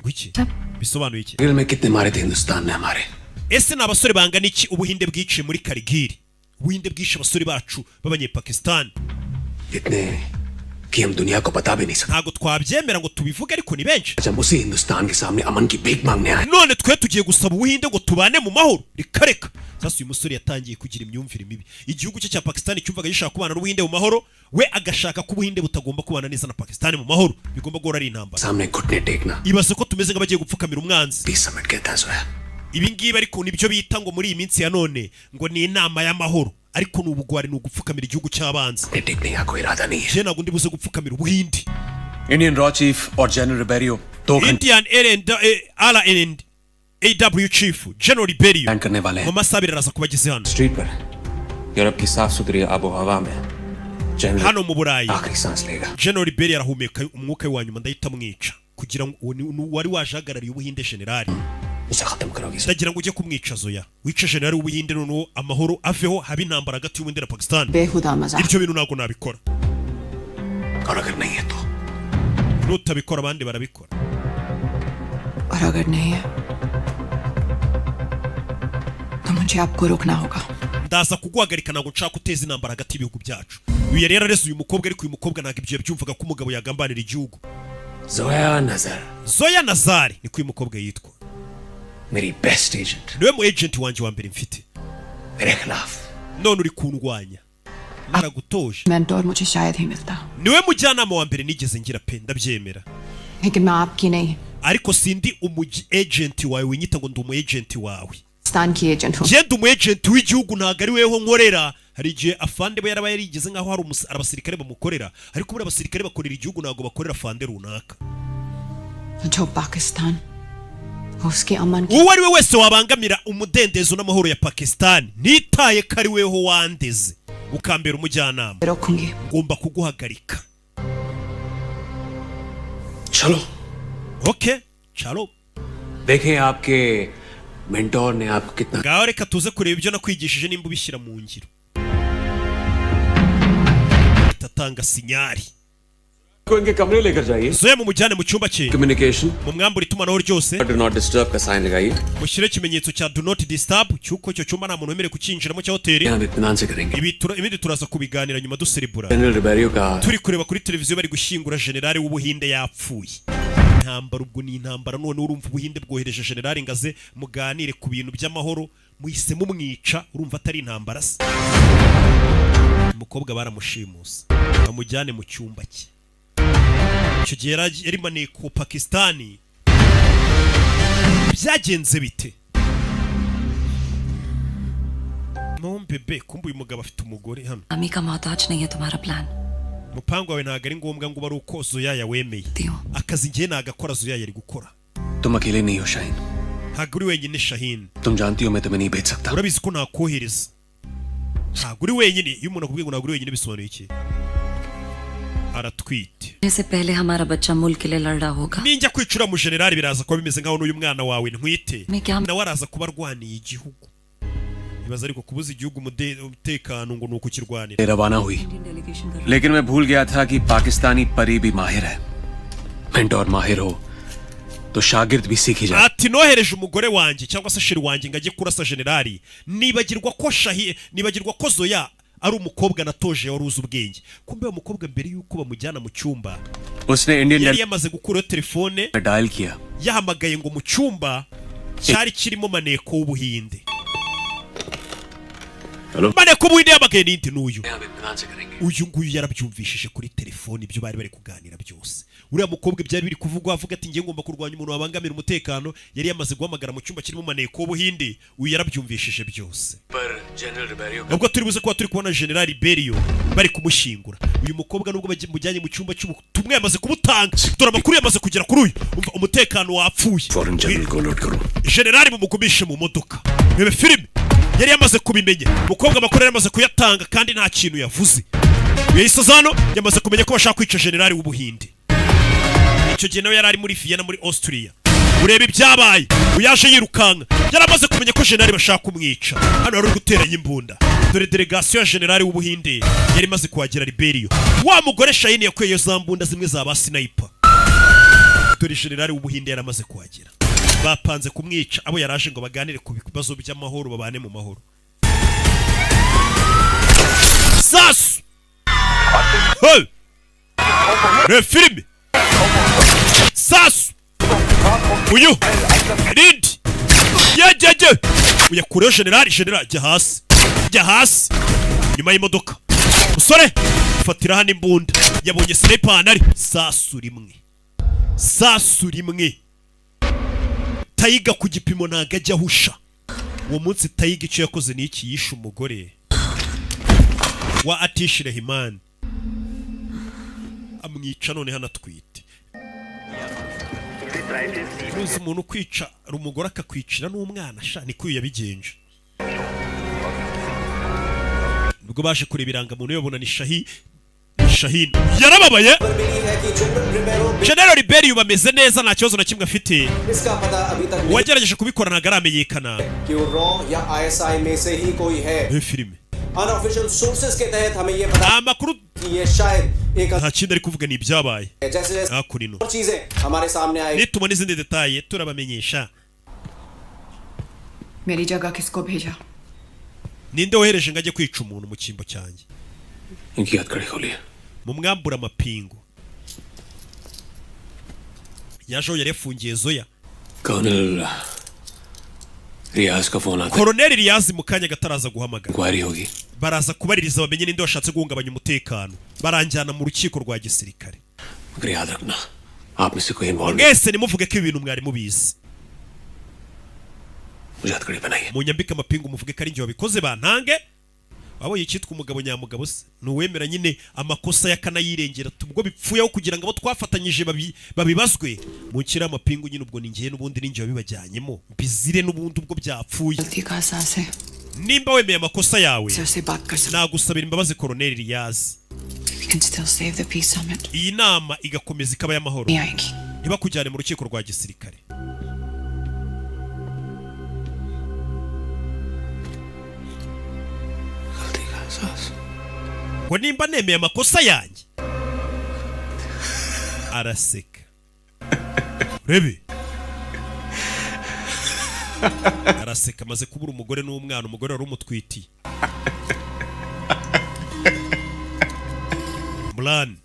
Ngwiki, bisobanuye iki? Kargil में कितने मारे थे हिंदुस्तान ने हमारे? Ese ni abasore bangana iki Ubuhinde bwiciye muri Kargil? Ubuhinde bwishe abasore bacu b'Abanyepakistan. इतने कि हम दुनिया को बता भी नहीं सकते। Ntabwo twabyemera ngo tubivuge, ariko ni benshi. जब उसी हिंदुस्तान के सामने अमन की भीख मांगने आए। None twe tugiye gusaba Ubuhinde ngo tubane mu mahoro? Reka reka. Sasa uyu musore yatangiye kugira imyumvire mibi. Igihugu cye cya Pakistan cyumvaga gishaka kubana n'Ubuhinde mu mahoro, we agashaka ko Ubuhinde butagomba kubana neza na Pakistan mu mahoro, bigomba guhora ari intambara. सामने घुटने टेकना Ibaze ko tumeze nk'abagiye gupfukamira umwanzi. Peace summit कहता है Zoya. Ibi ngibi ariko nibyo bita ngo muri iyi minsi ya none ngo ni inama y'amahoro. Ariko ni ubugwari, ni ugupfukamira igihugu cy'abanzi. टेकने का कोई इरादा नहीं है। Njye ntabwo ndi buze gupfukamira Ubuhindi. Indian raw chief और जनरल रिबेरियो 2 घंटे Indian R and AW chief General Riberio plan करने वाले हैं। mu masaha 2 araza kuba ageze hano. Street पर यूरोप की साफ सुथरी आबो हवा में general Hano mu Burayi आखिरी सांस लेगा। General Riberio arahumeka umwuka we wa nyuma, ndahita mwica kugira ngo uwo ni wari waje ahagarariye Ubuhinde, generali. उसे खत्म करोगी। Ndagira ngo ujye kumwica Zoya, wice generali w'Ubuhinde, noneho amahoro aveho, habe intambara hagati y'Ubuhinde na Pakistan. बेहुदा मजाक। Ibyo bintu ntabwo nabikora. और अगर नहीं है तो? Nutabikora abandi barabikora. और अगर नहीं है तो मुझे आपको रोकना होगा। Ndaza kuguhagarika, ntabwo nshaka guteza intambara hagati y'ibihugu byacu. Uyu yari yarareze uyu mukobwa, ariko uyu mukobwa ntabwo ibyo yabyumvaga ko umugabo yagambanira igihugu. Zoya नजर। Zoya Nazari niko uyu mukobwa yitwa. मेरी best agent. Niwe mu agent wanjye wa mbere mfite. मेरे खिलाफ। None uri kundwanya naragutoje. Mentor मुझे शायद ही मिलता। Niwe mujyanama wa mbere nigeze ngira pe, ndabyemera. लेकिन मैं आपकी नहीं, Ariko sindi umu agent wawe, winyita ngo ndi umu agent wawe. Pakistan की agent हूँ। Njye ndi umu agent w'igihugu, ntabwo ari weho nkorera. Hari igihe afande we yaraba yarigeze nk'aho hari abasirikare bamukorera, ariko buriya abasirikare bakorera igihugu, ntabwo bakorera afande runaka. जो पाकिस्तान उसके अमन की Uwo ari we wese wabangamira umudendezo n'amahoro ya Pakistan, ntitaye ko ari weho wandeze ukambera umujyanama, रोकूंगी। ngomba kuguhagarika. चलो। Okay, चलो। देखें आपके मेंटोर ने आपको कितना Ngaho reka tuze kureba ibyo nakwigishije nimba ubishyira mu ngiro. Tatanga signal. को इनके कमरे लेकर जाइए। Zoya mumujyane mu cyumba cye. Communication. Mumwambure itumanaho ryose. Do not disturb का साइन लगाइए। Mushyire ikimenyetso cya do not disturb, cy'uko icyo cyumba nta muntu wemerewe kucyinjiramo cya hoteli. हम इत्मीनान से करेंगे। Ibindi turaza kubiganira nyuma duserebura. General Ribeiro का Turi kureba kuri televiziyo bari gushyingura generali w'Ubuhinde, yapfuye. Intambara ubwo ni intambara. None urumva Ubuhinde bwohereje generali ngaze muganire ku bintu by'amahoro, muhise mumwica, urumva atari intambara se? Umukobwa baramushimuse bamujyane mu cyumba cye. Icyo gihe yari maneko Pakistani. Byagenze bite mombebe? Kumbe uyu mugabo afite umugore hano. अम्मी का मोहताज नहीं है तुम्हारा plan. Umupangu wawe ntabwo ari ngombwa ngo ube ari uko Zoya yawemeye. Akazi ngiye nagakora, Zoya yari gukora. तुम अकेले नहीं हो Shaheen. Ntabwo uri wenyine, Shahini. तुम जानती हो मैं तुम्हें नहीं भेज सकता। Urabizi ko nakohereza. Ntabwo uri wenyine. Iyo umuntu akubwiye ngo ntabwo uri wenyine, bisobanuye iki? Aratwite. से पहले हमारा बच्चा मुल्क के लिए लड़ रहा होगा। Ninjya kwicura mu generali, biraza kuba bimeze nkaho n'uyu mwana wawe ntwite Mika- nawe araza kuba arwaniye igihugu. Ibaza ariko kubuza igihugu umutekano ngo ni ukukirwanira. रवाना हुई, लेकिन मैं भूल गया था कि पाकिस्तानी परी भी माहिर है। मेंटोर माहिर हो तो शागिर्द भी सीखी जाए। Ati nohereje umugore wanjye cyangwa se chérie wanjye ngo ajye kurasa generali, nibagirwa ko shahi, nibagirwa ko Zoya ari umukobwa natoje wari uzi ubwenge. Kumbe uwo mukobwa mbere y'uko bamujyana mu cyumba उसने Indian yari yamaze gukuraho telefone, dial किया। yahamagaye ngo mu cyumba cyari kirimo maneko w'Ubuhinde. Maneko w'Ubuhinde yahamagaye n'indi n'uyu. हम इत्मीनान से करेंगे। Uyu nguyu yarabyumvishije kuri telefone ibyo bari bari kuganira byose. Uriya mukobwa byari biri kuvugwa avuga ati ngiye ngomba kurwanya umuntu wabangamira umutekano, yari yamaze guhamagara mu cyumba kirimo maneko w'Ubuhinde. Uyu yarabyumvishije byose. पर general Ribeiro Nubwo turi buze kuba turi kubona generali Berio bari kumushyingura, uyu mukobwa nubwo bamujyanye mu cyumba cy'ubutumwa yamaze kubutanga. Dore amakuru yamaze kugera kuri uyu. Umva, umutekano wapfuye. फौरन general को alert करो। Generali mumugumishe mu modoka. Rebe filime, yari yamaze kubimenya umukobwa, amakuru yari yamaze kuyatanga kandi nta kintu yavuze. Yahise aza hano, yamaze kumenya ko bashaka kwica generali w'Ubuhinde. Icyo gihe nawe yari ari muri Vienna muri Austria. Ureba ibyabaye, uyaje yirukanka, yari amaze kumenya ko generali bashaka kumwica. Hano wari uri guteranya imbunda. Dore delegasiyo ya generali w'Ubuhinde yari imaze kuhagera. Liberio wa mugore Shahini yakuyeyo za mbunda zimwe za ba sniper. Dore generali w'Ubuhinde yari amaze kuhagera, bapanze kumwica. Abo yaraje ngo baganire ku bibazo by'amahoro, babane mu mahoro. Sasu. Hey! Reba filime. Sasu uyu rindi yegege uyakureho generali. Generali jya hasi, jya hasi nyuma y'imodoka. Musore fatira hano imbunda, yabonye sniper ahantu ari. Sasu rimwe, sasu rimwe. Tayiga ku gipimo ntabwo ajya ahusha. Uwo munsi Tayiga icyo yakoze ni iki? Yishe umugore. Wa Atishi Rehimani amwica none hano atwite. Uzi umuntu kwica umugore akakwicira n'umwana sha? Niko uyu yabigenje. Nibwo baje kureba irangamuntu, babona ni Shahini. Yarababaye. General Riberi ubu ameze neza, nta kibazo na kimwe afite. इसका पता अभी तक नहीं Uwagerageje kubikora ntabwo aramenyekana. कि वो रॉ या आईएसआई में से ही कोई है। Iyo filime. Unofficial sources के तहत हमें ये पता amakuru कि ये शायद एक Nta kindi ari kuvuga, ni ibyabaye जैसे जैसे hakuno. और चीजें हमारे सामने आई। Nitubona izindi détails turabamenyesha. मेरी जगह किसको भेजा? Ninde wohereje ngo ajye kwica umuntu mu cyimbo cyanjye? इनकी हथकड़ी खोलिए। Mumwambure amapingu. Yaje aho yari yafungiye Zoya. Colonel रियाज का फोन आता। Koroneli Riyazi mu kanya gataraza guhamagara. Inquiry होगी। Baraza kubaririza bamenye ninde washatse guhungabanya umutekano, baranjyana mu rukiko rwa gisirikare. मगर याद रखना, आप में से कोई involve. Mwese nimuvuge ko ibintu mwari mubizi. मुझे हथकड़ी बनाइए। Munyambike amapingu, muvuge ko ari njye wabikoze, bantange. Wabonye icyitwa umugabo nyamugabo se ni uwemera nyine amakosa y'akanayirengera. Ubwo bipfuyeho kugira ngo abo twafatanyije babibazwe, munshyire amapingu nyine, ubwo ni njye n'ubundi, ni njye wabibajyanyemo, mbizire n'ubundi ubwo byapfuye. गलती का एहसास है। Nimba wemeye amakosa yawe, sir से बात कर सकते। nagusabira imbabazi Koroneli Riyazi. We can still save the peace summit. Iyi nama igakomeza ikaba y'amahoro. नहीं आएगी। Ntibakujyane mu rukiko rwa gisirikare. गलती का एहसास। Ngo nimba nemeye amakosa yanjye, araseka. Urebe, araseka, amaze kubura umugore n'umwana, umugore wari umutwitiye. Murani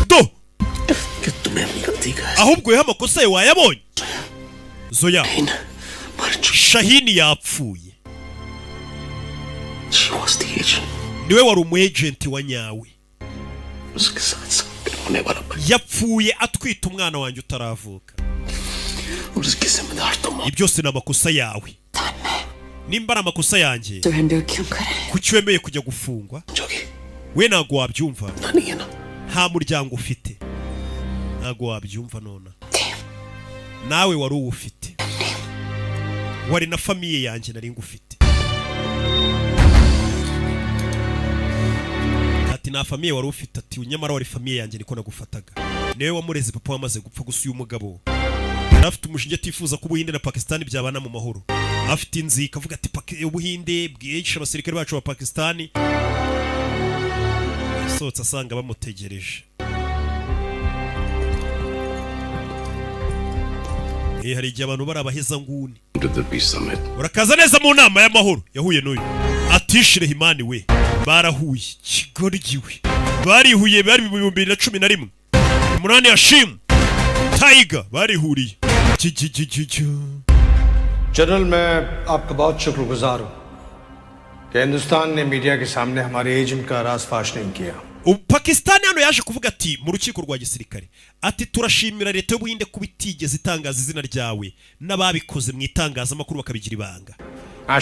do. तुम्हें अपनी गलती का Ahubwo weho amakosa ye wayabonye. Zoya, Shahini yapfuye. She was the agent. Niwe wari umu agent wa nyawe. उसके साथ साथ होने वाला Yapfuye atwite umwana wanjye utaravuka. और उसकी जिम्मेदार तुम हो। Ibi byose ni amakosa yawe. Nimba ari amakosa yanjye, surrender क्यों करें? kuki wemeye kujya gufungwa? We ntabwo wabyumva, nta muryango ufite, ntabwo wabyumva. Nona nawe wari uwufite, wari na famille yanjye, nari ngufite. Ati nta famille wari ufite, ati nyamara wari famille yanjye, niko nagufataga. Niwe wamureze papa wamaze gupfa. Gusa uyu mugabo yari afite umushinge, atifuza ko Ubuhinde na Pakisitani byabana mu mahoro. Afite inzika, avuga ati "Ubuhinde bwihishe abasirikare bacu ba Pakisitani." Yasohotse asanga bamutegereje. Hari igihe abantu bari abahezanguni. To the peace summit. Urakaza neza mu nama y'amahoro. Yahuye n'uyu Atishi Rehimani, we barahuye kigoryi, we barihuye, bari mu 2011. Umunani Hashimu Tiger barihuriye. Ki. General, मैं आपका बहुत शुक्रगुजार हूँ कि हिंदुस्तान ने मीडिया के सामने हमारे एजेंट का राज फाश नहीं किया। Ubu Pakisitani hano yaje kuvuga ati mu rukiko rwa gisirikare, ati turashimira leta y'Ubuhinde kuba itigeze itangaza izina ryawe n'ababikoze mu itangazamakuru, bakabigira ibanga.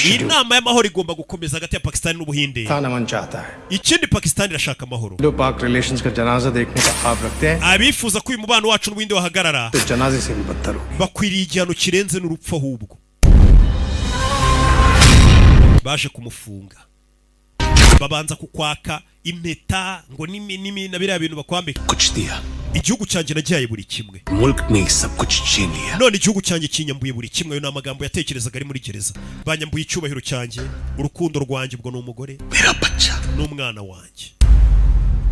Iyi nama y'amahoro igomba gukomeza hagati ya Pakisitani n'Ubuhinde. Pakistan अमन चाहता है। Ikindi, Pakisitani irashaka amahoro. Indo Pak relations का जनाजा देखने का ख्वाब रखते हैं Abifuza ko uyu mubano wacu n'Ubuhinde wahagarara तो जनाजे से भी बदतर हो। bakwiriye igihano kirenze n'urupfu. Ahubwo baje kumufunga, babanza kukwaka impeta ngo nimi nimi na biriya bintu bakwambika. कुछ दिया। Igihugu cyanjye nagihaye buri kimwe, मुल्क ने सब कुछ छीन लिया। none igihugu cyanjye kinyambuye buri kimwe. Ayo ni amagambo yatekerezaga ari muri gereza. Banyambuye icyubahiro cyanjye, urukundo rwanjye, ubwo ni umugore, n'umwana wanjye,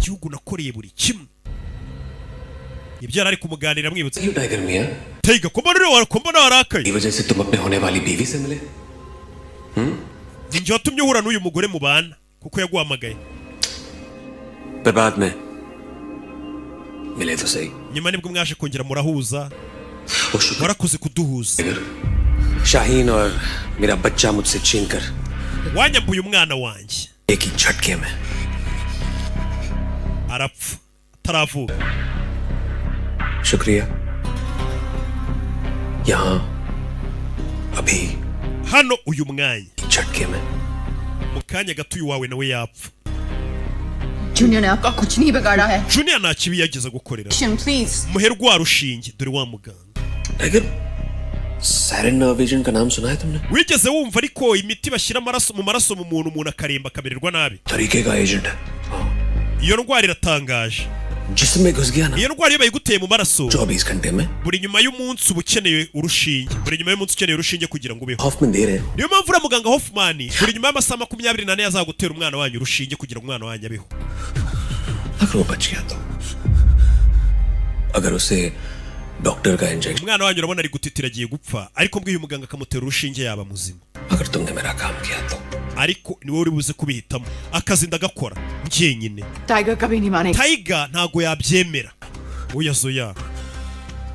igihugu nakoreye buri kimwe. Ibyo yari ari kumuganira amwibutsa. Tiger मियाँ। Tiger, ko mbona uriya, ko mbona warakaye? की वजह से तुम अपने होने वाली बीवी से मिले। Ni njye watumye uhura n'uyu mugore mubana kuko yaguhamagaye. पर बाद में मिले तो सही। Nyuma nibwo mwaje kongera murahuza, warakoze kuduhuza. Shaheen और मेरा बच्चा मुझसे छीन कर Wanyambuye umwana wanjye एक ही झटके में। arapfa ataravuka. शुक्रिया। यहाँ अभी Hano uyu mwanya झटके में mu kanya gato uyu wawe nawe yapfa. Junior ने आपका कुछ नहीं बिगाड़ा है। Junior nta kibi yageze gukorera. Please. Muhe rwa rushinge, dore wa muganga. Tiger, Sarin nerve agent का नाम सुना है तुमने? Wigeze wumva ariko imiti bashyira amaraso mu maraso mu muntu, umuntu akaremba akamererwa nabi? तरीके का agent है। Iyo ndwara iratangaje. जिसम में घुस गया ना, Iyo ndwara iyo bayiguteye mu maraso, 24 घंटे में buri nyuma y'umunsi uba ukeneye urushinge, buri nyuma y'umunsi ukeneye urushinge kugira ngo ubeho. Hoffman दे रहे हैं। Niyo mpamvu uriya muganga Hoffman buri nyuma y'amasaha 24 azagutera umwana wanyu urushinge kugira ngo umwana wanyu abeho. अगर वो बच गया तो, अगर उसे डॉक्टर का injection, Umwana wanyu urabona ari gutitira, agiye gupfa, ariko mbwiye umuganga akamutera urushinge yaba muzima. अगर तुमने मेरा काम किया तो। Ariko ni wowe uri buze kubihitamo. Akazi ndagakora njyenyine. Tiger कभी नहीं मानेगा। Tiger ntago yabyemera, oya zoya.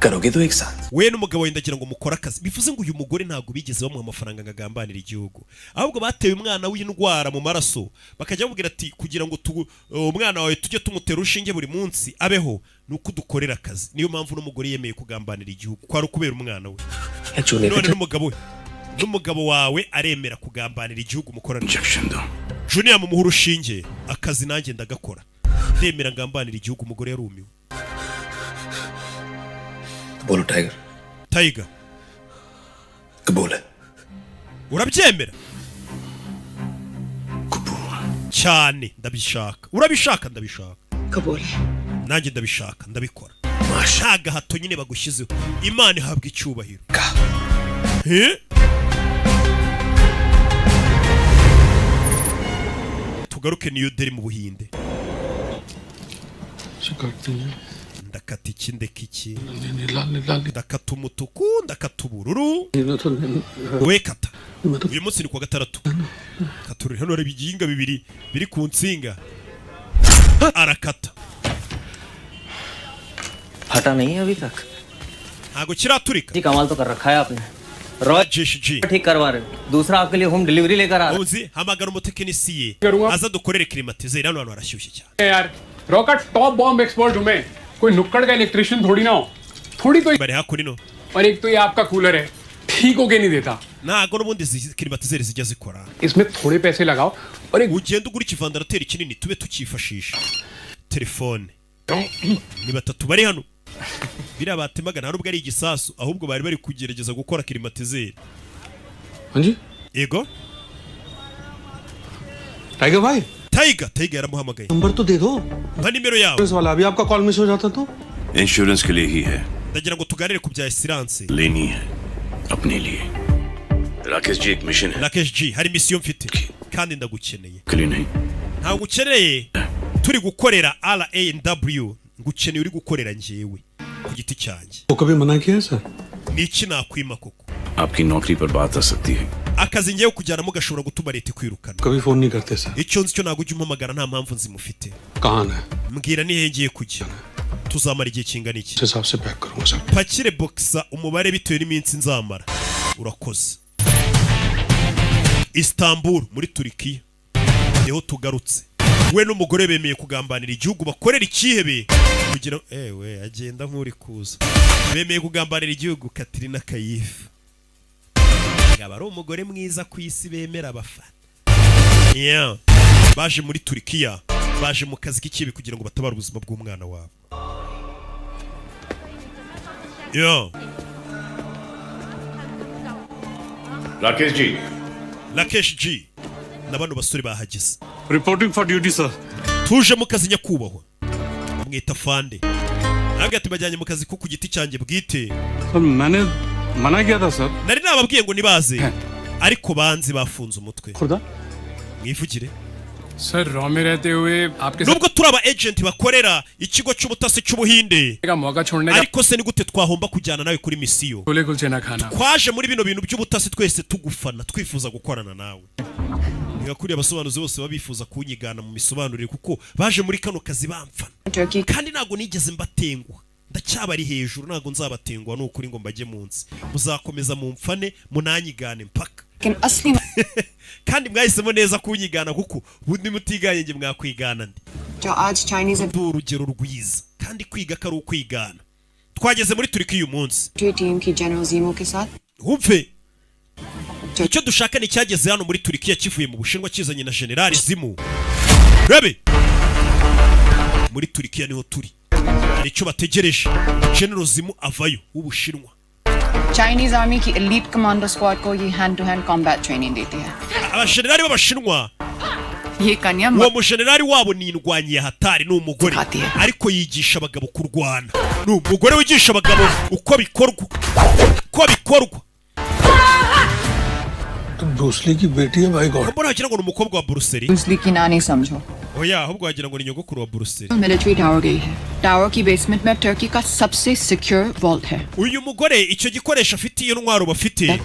करोगे तो एक साथ। We n'umugabo wawe ndagira ngo mukore akazi. Bivuze ngo uyu mugore ntabwo bigeze bamuha amafaranga ngo agambanire igihugu, ahubwo batewe umwana w'indwara mu maraso, bakajya bamubwira ati kugira ngo umwana wawe tujye tumutera urushinge buri munsi abeho, ni uko udukorera akazi. Niyo mpamvu n'umugore yemeye kugambanira igihugu, kwari ukubera umwana we. Junior None n'umugabo we, n'umugabo wawe aremera kugambanira igihugu mukorana. Injection दो। Junior mumuha urushinge, akazi nanjye ndagakora, ndemera ngambanira igihugu. Umugore yarumiwe. बोलो Tiger. Tiger. कबूल है? Urabyemera cyane? Ndabishaka. Urabishaka? Ndabishaka. कबूल है। Nanjye ndabishaka, ndabikora nta gahato nyine bagushyizeho. Imana ihabwa icyubahiro. He? Tugaruke New Delhi mu Buhinde. Ndakata iki, ndeka iki? Ndakata umutuku, ndakata ubururu? We kata. Uyu munsi ni kuwa gatandatu. Katururi hano hari ibiginga bibiri biri ku nsinga, arakata. फटा नहीं है अभी तक? Ntabwo kiraturika. जी, कमाल तो कर रखा है आपने। Roy Jeshi G. ठीक करवा रहे हो, दूसरा आपके लिए होम डिलीवरी लेकर आ रहा। Uzi hamagara umutekinisiye aza dukorere climatiseur, hano hantu harashyushye cyane. यार, रॉ का top bomb expert हूं मैं, कोई नुक्कड़ का इलेक्ट्रिशियन थोड़ी ना हो। थोड़ी तो bari hakurino. और एक तो ये आपका कूलर है, ठीक होके नहीं देता। Ntabwo n'ubundi izi climatiseur zijya zikora. इसमें थोड़े पैसे लगाओ और एक Ugenda ugura ikivandarateri kinini tube tukifashisha. Telefone ni batatu bari hano, biriya batemaga nta nubwo ari igisasu, ahubwo bari bari kugerageza gukora climatiseur. हाँ। Yego. Tiger भाई। Tiger, Tiger yaramuhamagaye. Number तो दे दो। Mpa nimero yawe. Insurance वाला, अभी आपका call miss हो जाता तो। Insurance के लिए ही है। Ndagira ngo tuganire ku bya assurance. लेनी है अपने लिए। राकेश जी, एक mission है। Rakesh G, hari mission mfite kandi ndagukeneye. के लिए नहीं। Ntabwo ukeneye turi gukorera RANW, ngukeneye uri gukorera njyewe ku giti cyanjye. वो कभी मना किया है sir? Ni iki nakwima koko? आपकी नौकरी पर बात आ सकती है। Akazi ngewe kujyanamo gashobora gutuma leta ikwirukana. कभी फोन नहीं करते sir. Icyo nzi cyo ntabwo ujya umpamagara nta mpamvu nzimufite. कहाँ आना है? Mbwira nihe ngiye kujya, tuzamara igihe kingana iki? इस हिसाब से पैक करूंगा sir. Pakire boxer umubare bitewe n'iminsi nzamara. Urakoze. Istanbul muri Turikiya niho tugarutse. We n'umugore bemeye kugambanira igihugu bakorera ikihebe kugira ewe agenda nk'uri kuza. Bemeye kugambanira igihugu. Katrina Kaif ngaba ari umugore mwiza ku isi bemera abafana. Yeah. Baje muri Turikiya, baje mu kazi k'ikibi kugira ngo batabare ubuzima bw'umwana wabo. Yeah. Rakesh ji. Rakesh G na bano basore bahageze. Reporting for duty sir. Tuje mu kazi nyakubahwa. Bamwita Fande. Hagati bajyanye mu kazi ko ku giti cyanjye bwite. Sir, मैंने मना किया था sir. Nari nababwiye ngo nibaze, ariko banzi bafunze umutwe. खुदा। Mwivugire. Sir, raw में रहते हुए आपके Nubwo turi aba agent bakorera ikigo cy'ubutasi cy'Ubuhinde, का मौका छोड़ने का ariko se ni gute twahomba kujyana nawe kuri mission? Chole kulche ना खाना। Twaje muri bino bintu by'ubutasi twese tugufana, twifuza gukorana nawe. Ntigakuriye abasobanuzi bose baba bifuza kunyigana mu misobanurire, kuko baje muri kano kazi bamfana, kandi ntabwo nigeze mbatengwa, ndacyabari hejuru, ntabwo nzabatengwa. Ni ukuri ngo mbajye munsi, muzakomeza mumfane munanyigane mpaka. लेकिन असली Kandi mwahisemo neza kunyigana, kuko ubundi mutiganye njye mwakwigana ndi? जो आज Chinese Ndi urugero rwiza, kandi kwiga ko ari ukwigana. Twageze muri Turikiya uyu munsi. Team की जनरल जीमो के साथ Wumve, icyo dushaka ni icyageze hano muri Turikiya kivuye mu Bushinwa, kizanye na Generali Zimu. Rebe Muri Turikiya niho turi, hari icyo bategereje. General Zimu avayo w'Ubushinwa. Chinese army की elite commando squad को ये hand to hand combat training देती है। Abashenerali b'Abashinwa, ये कन्या uwo mushenerali wabo ni indwanyi ya hatari, ni umugore ariko yigisha abagabo kurwana, ni umugore wigisha abagabo uko bikorwa, uko bikorwa. तो Bruce Lee की बेटी है भाई God. Mbona wagira ngo ni umukobwa wa Bruce Lee. Bruce Lee की नानी समझो। Oya, ahubwo wagira ngo ni nyogokuru wa Bruce Lee. Military tower गई है। टावर की बेसमेंट में टर्की का सबसे सिक्योर वॉल्ट है। Uyu mugore icyo gikoresho afite, iyo ntwaro bafite,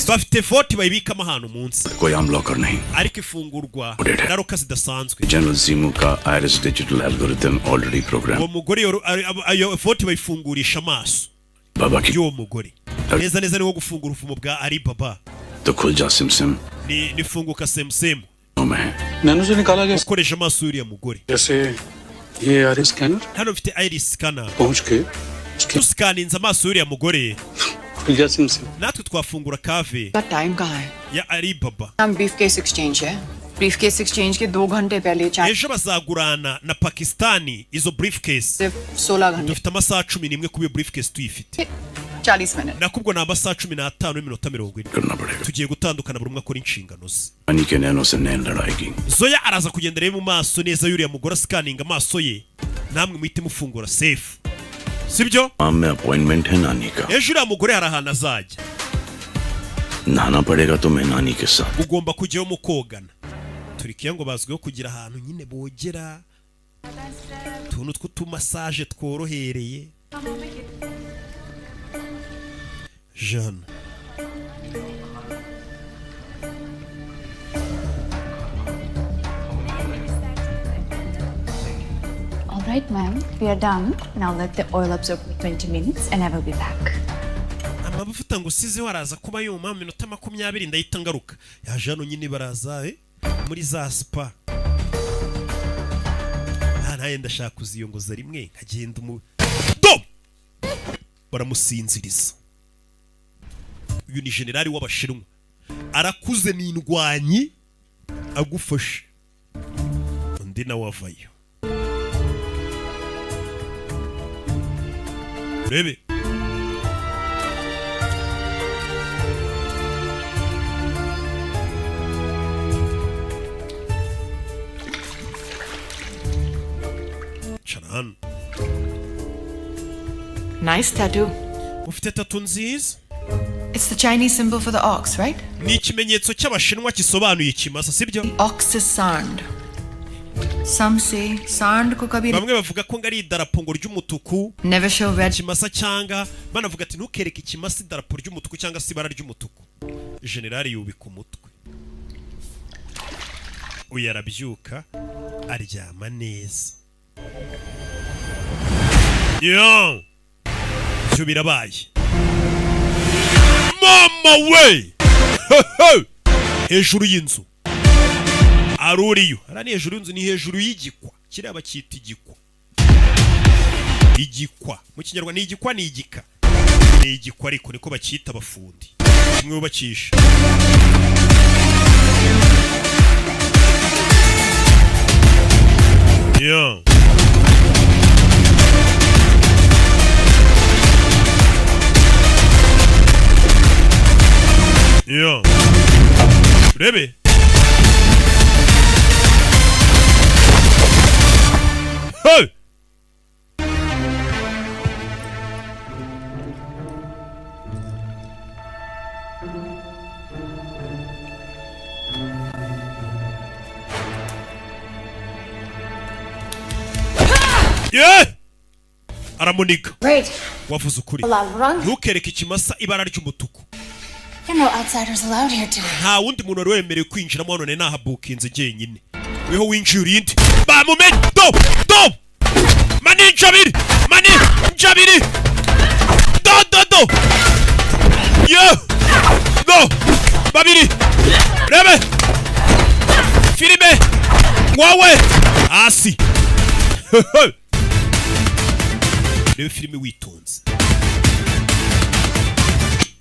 bafite vault bayibikamo ahantu munsi, कोई आम लॉकर नहीं, ariko ifungurwa na lock zidasanzwe. General Zimu का iris digital algorithm already program. Uwo mugore ayo vault bayifungurisha amaso बाबा की y'uwo mugore neza neza, niwo gufungura ubuvumo bwa Alibaba. तो खुल जा सिमसिम। Ni nifunguka semusemu. में है। नैनो से निकाला गया। Ukoresha amaso y'uriya mugore. जैसे ये iris scanner Hano mfite iris scanner. पहुंच के Tusikaninze amaso y'uriya mugore, खुल जा सिमसिम। Natwe twafungura cave का टाइम कहाँ है? Ya Alibaba. हम brief case exchange है। Brief case exchange के 2 घंटे पहले चाय Ejo bazagurana na Pakistani izo briefcase. सिर्फ 16 घंटे Dufite amasaha 11 kuba iyo briefcase tuyifite. 40 minute. Nakubwo ni amasaha 15 n'iminota 40. करना पड़ेगा। Tugiye gutandukana, buri umwe akora inshingano ze. नानी के नैनो से नैन लड़ाएगी। Zoya araza kugenda arebe mu maso neza y'uriya mugore, asikaninga amaso ye, namwe muhite mufungura safe, sibyo? आम में अपॉइंटमेंट है नानी का। Ejo uriya mugore hari ahantu azajya. नहाना पड़ेगा तुम्हें नानी के साथ। Ugomba kujyayo mukogana. Turikiya ngo bazwiho kugira ahantu nyine bogera, utuntu tw'utumassage tworohereye. Jeanne. All right, ma'am. We are done. Now let the oil absorb for 20 minutes and I will be back. Amavuta ngo usizeho araza kuba yuma mu minota 20, ndahita ngaruka. Yaje hano nyine, baraza muri za spa. Ah, nawe ndashaka kuziyongoza rimwe nkagenda umu do baramusinziriza. Uyu ni generali w'Abashinwa, arakuze, ni indwanyi, agufashe undi nawe avayo. Urebe. Cara hano. Nice tattoo. Ufite tattoo nziza. It's the Chinese symbol for the ox, right? Ni ikimenyetso cy'Abashinwa gisobanuye ikimasa, sibyo? Ox is sand. Some say sand ko kabhi Bamwe bavuga ko ngo ari idarapo ngo ry'umutuku. Never show red. Ikimasa, cyanga banavuga ati ntukereke ikimasa idarapo ry'umutuku cyangwa se ibara ry'umutuku. Generali yubika umutwe, uyu arabyuka aryama neza. Yo, ibyo birabaye mama we. Hejuru y'inzu aruriyo, hariya ni hejuru y'inzu, ni hejuru y'igikwa. Kiriya bacyita igikwa, igikwa mu Kinyarwanda ni igikwa, ni igika, ni igikwa, ariko niko bacyita abafundi, kimwe bubakisha. Yeah. Yeah. Urebe. Hey! Yeah! Aramuniga. Great. Wavuze ukuri. Lal rang. Ntukereke ikimasa ibara ry'umutuku. There are no outsiders allowed here today. Nta wundi muntu wari wemerewe kwinjiramo hano, nari nahabukinze jyenyine. Weho winjiye urinde bamumenye. Do do maninja abiri, maninja abiri, do do do, yo do babiri. Rebe filime wowe hasi, rebe filime witonze.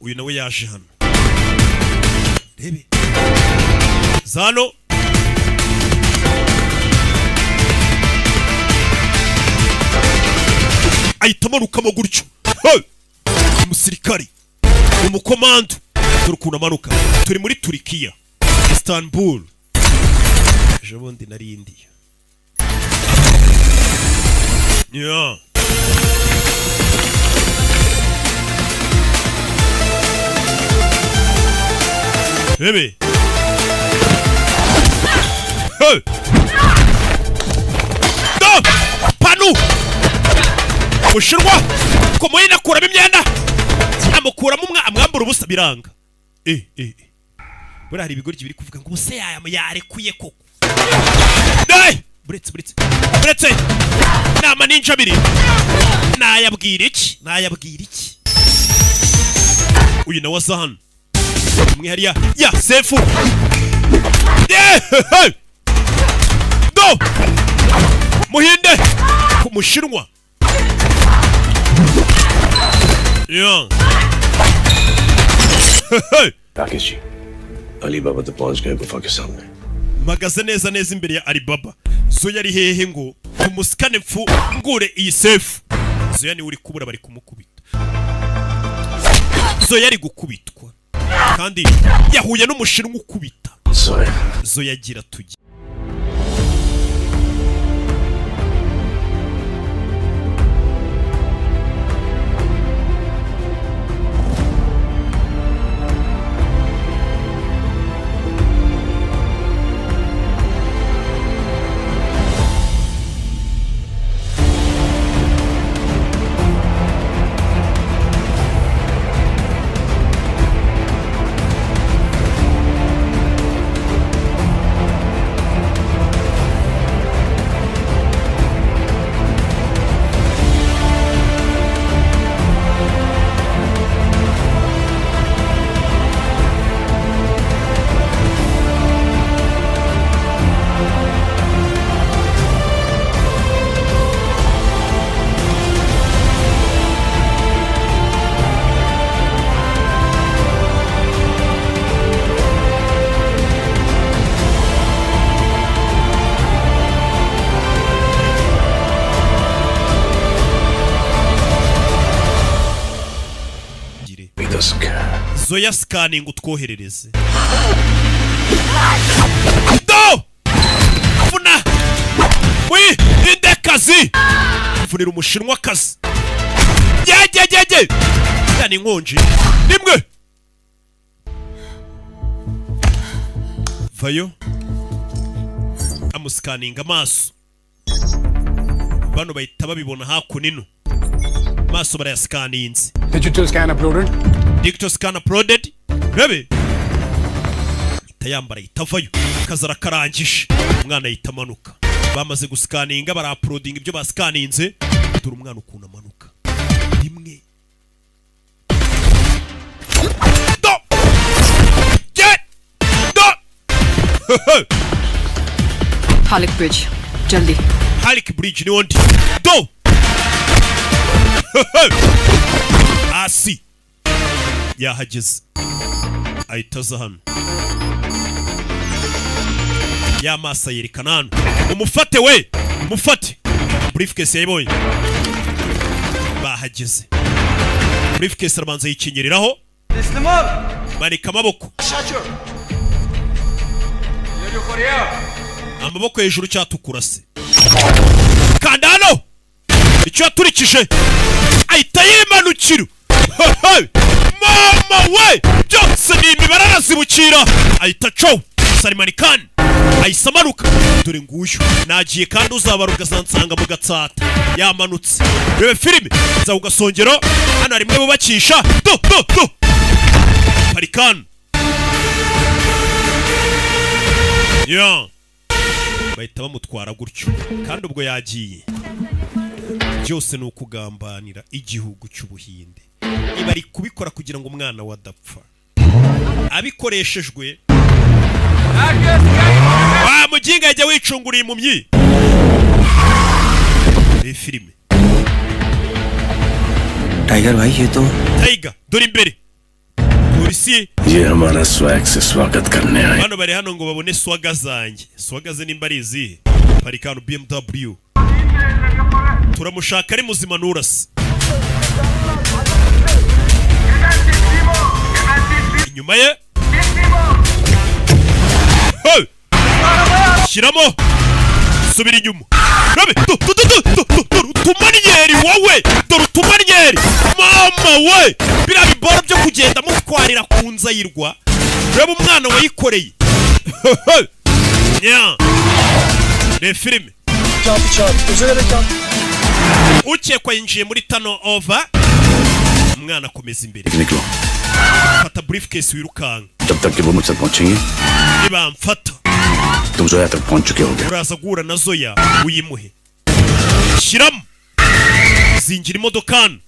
Uyu nawe yaje hano, rebe zano. Ahita amanukamo gutyo. Hey! Umusirikari, umukomando, dore ukuntu amanuka. Turi muri Turikiya, Istanbul. Ejo bundi nari Indiya. Yeah. Bebe. Hey! No! Panu! Mushinwa! Komoyina akuramo imyenda! Amukuramo umwa amwambura ubusa biranga. Eh eh. Eh. Buriya hari ibigoryi biri kuvuga ngo ubuse yaya yarekuye koko. Hey! Buretse, buretse. Buretse! Nama ninja abiri. Nayabwira iki? Nayabwira iki? Uyu nawe aza hano. Umwe hariya ya sefu. Yeah! Hey! Do! Muhinde! Ku mushinwa. Yeah. Hey! Rakesh ji, Ali बाबा तो पहुंच गए गुफा के सामने। Mpagaze neza neza imbere ya Alibaba. Zoya ari hehe ngo tumusikane mfungure iyi sefu? Zoya niwe uri kubura, bari kumukubita. Zoya ari gukubitwa kandi yahuye n'umushinwa ukubita. Zoya. Zoya agira tujye. Zoya, scanning utwoherereze. Do! Vuna! Wi! Indekazi! Mvunira umushinwa akazi. Yegegege! Ya ni inkonji. Nimwe! Vayo. Amusikaninga amaso. Bano bahita babibona hakuno. Maso barayasikaninze. Digital scan uploaded. Digital scan uploaded. Rebe. Ahita yambara, ahita avayo. Akazi arakarangije. Umwana ahita amanuka. Bamaze gusikaninga, barapulodinga ibyo basikaninze. Dore umwana ukuntu amanuka. Rimwe. Do! Get! Do! Halik Bridge, jaldi. Halik Bridge niwo ndi. Do! Hasi. Yahageze. Ahita aza hano. Ya maso yerekana hano. Umufate we! Umufate! Briefcase yayibonye. Bahageze. Briefcase arabanza yikinyiriraho. Manika amaboko. Amaboko hejuru cyatukura se. Kanda hano! Icyo yaturikije ahita yimanukira. Mama we! Byose ni imibare, arazibukira. Ahita acaho. Salimani Khan ahise amanuka. Dore nguyu. Nagiye kandi uzabara ukazansanga mu Gatsata. Yamanutse. Rebe filime. Nza ku gasongero. Hano hari imwe bubakisha. Do do do! Parikani. Yeah. Bahita bamutwara gutyo. Kandi ubwo yagiye. Byose ni ukugambanira igihugu cy'Ubuhinde. Ibi ari kubikora kugira ngo umwana we adapfa. Abikoreshejwe wa muginga yajya wicunguriye impumyi. Iyi filime. Tiger भाई ये तो Tiger, dore imbere. Polisi ये हमारा swag से स्वागत करने आए। Bano bari hano ngo babone swagger zanjye. Swagger ze nimba ari izihe? Parika hano BMW. Turamushaka ari muzima, nurase. Inyuma ye. Hey! Shyiramo, subira inyuma. Rabe, tu tu tu tu tu tu, dore utumaniyeri wowe, dore utumaniyeri mama we, biriya biboro byo kugenda mutwarira ku nzayirwa. Reba umwana wayikoreye. Nya reba filime. Ukekwa yinjiye muri tano over, umwana akomeza imbere. निकलो। Fata briefcase wirukanka. जब तक कि वो मुझ तक पहुंचेंगे, Nibamfata, तुम जोया तक पहुंच चुके होगे। uraza guhura na Zoya uyimuhe. Shyiramo, zingira imodoka hano.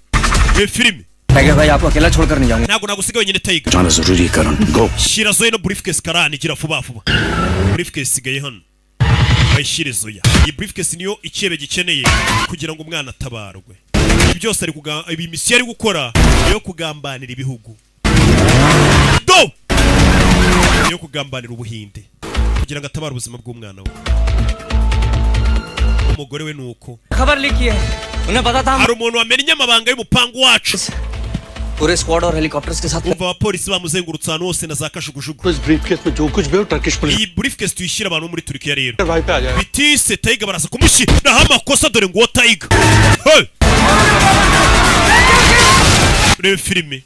Reba filime. Tiger भाई, आपको अकेला छोड़कर नहीं जाऊंगा। Ntabwo nagusiga wenyine, Tiger. जाना जरूरी है करण, go. Shyira Zoya no briefcase. Karani, gira vuba vuba. Briefcase isigaye hano, bayishyire Zoya. Iyi briefcase niyo ikebe gikeneye kugira ngo umwana atabarwe. Ibi byose ari kuga, ibi misiyo ari gukora yo kugambanira ibihugu, do yo kugambanira Ubuhinde kugira ngo atabare ubuzima bw'umwana we, umugore we nuko खबर लीक की है, उन्हें पता था हम hari umuntu wamennye amabanga y'umupangu wacu. पूरे स्क्वाड और हेलीकॉप्टर्स के साथ Umva, abapolisi bamuzengurutse ahantu hose na za kajugujugu. Briefcase में जो कुछ भी हो, Turkish police Iyi briefcase tuyishyire abantu bo muri Turukiya rero. भाई पे आ जाए। Bitise Tiger baraza kumushyiraho amakosa. Dore nguwo Tiger. Hey! Reba filime.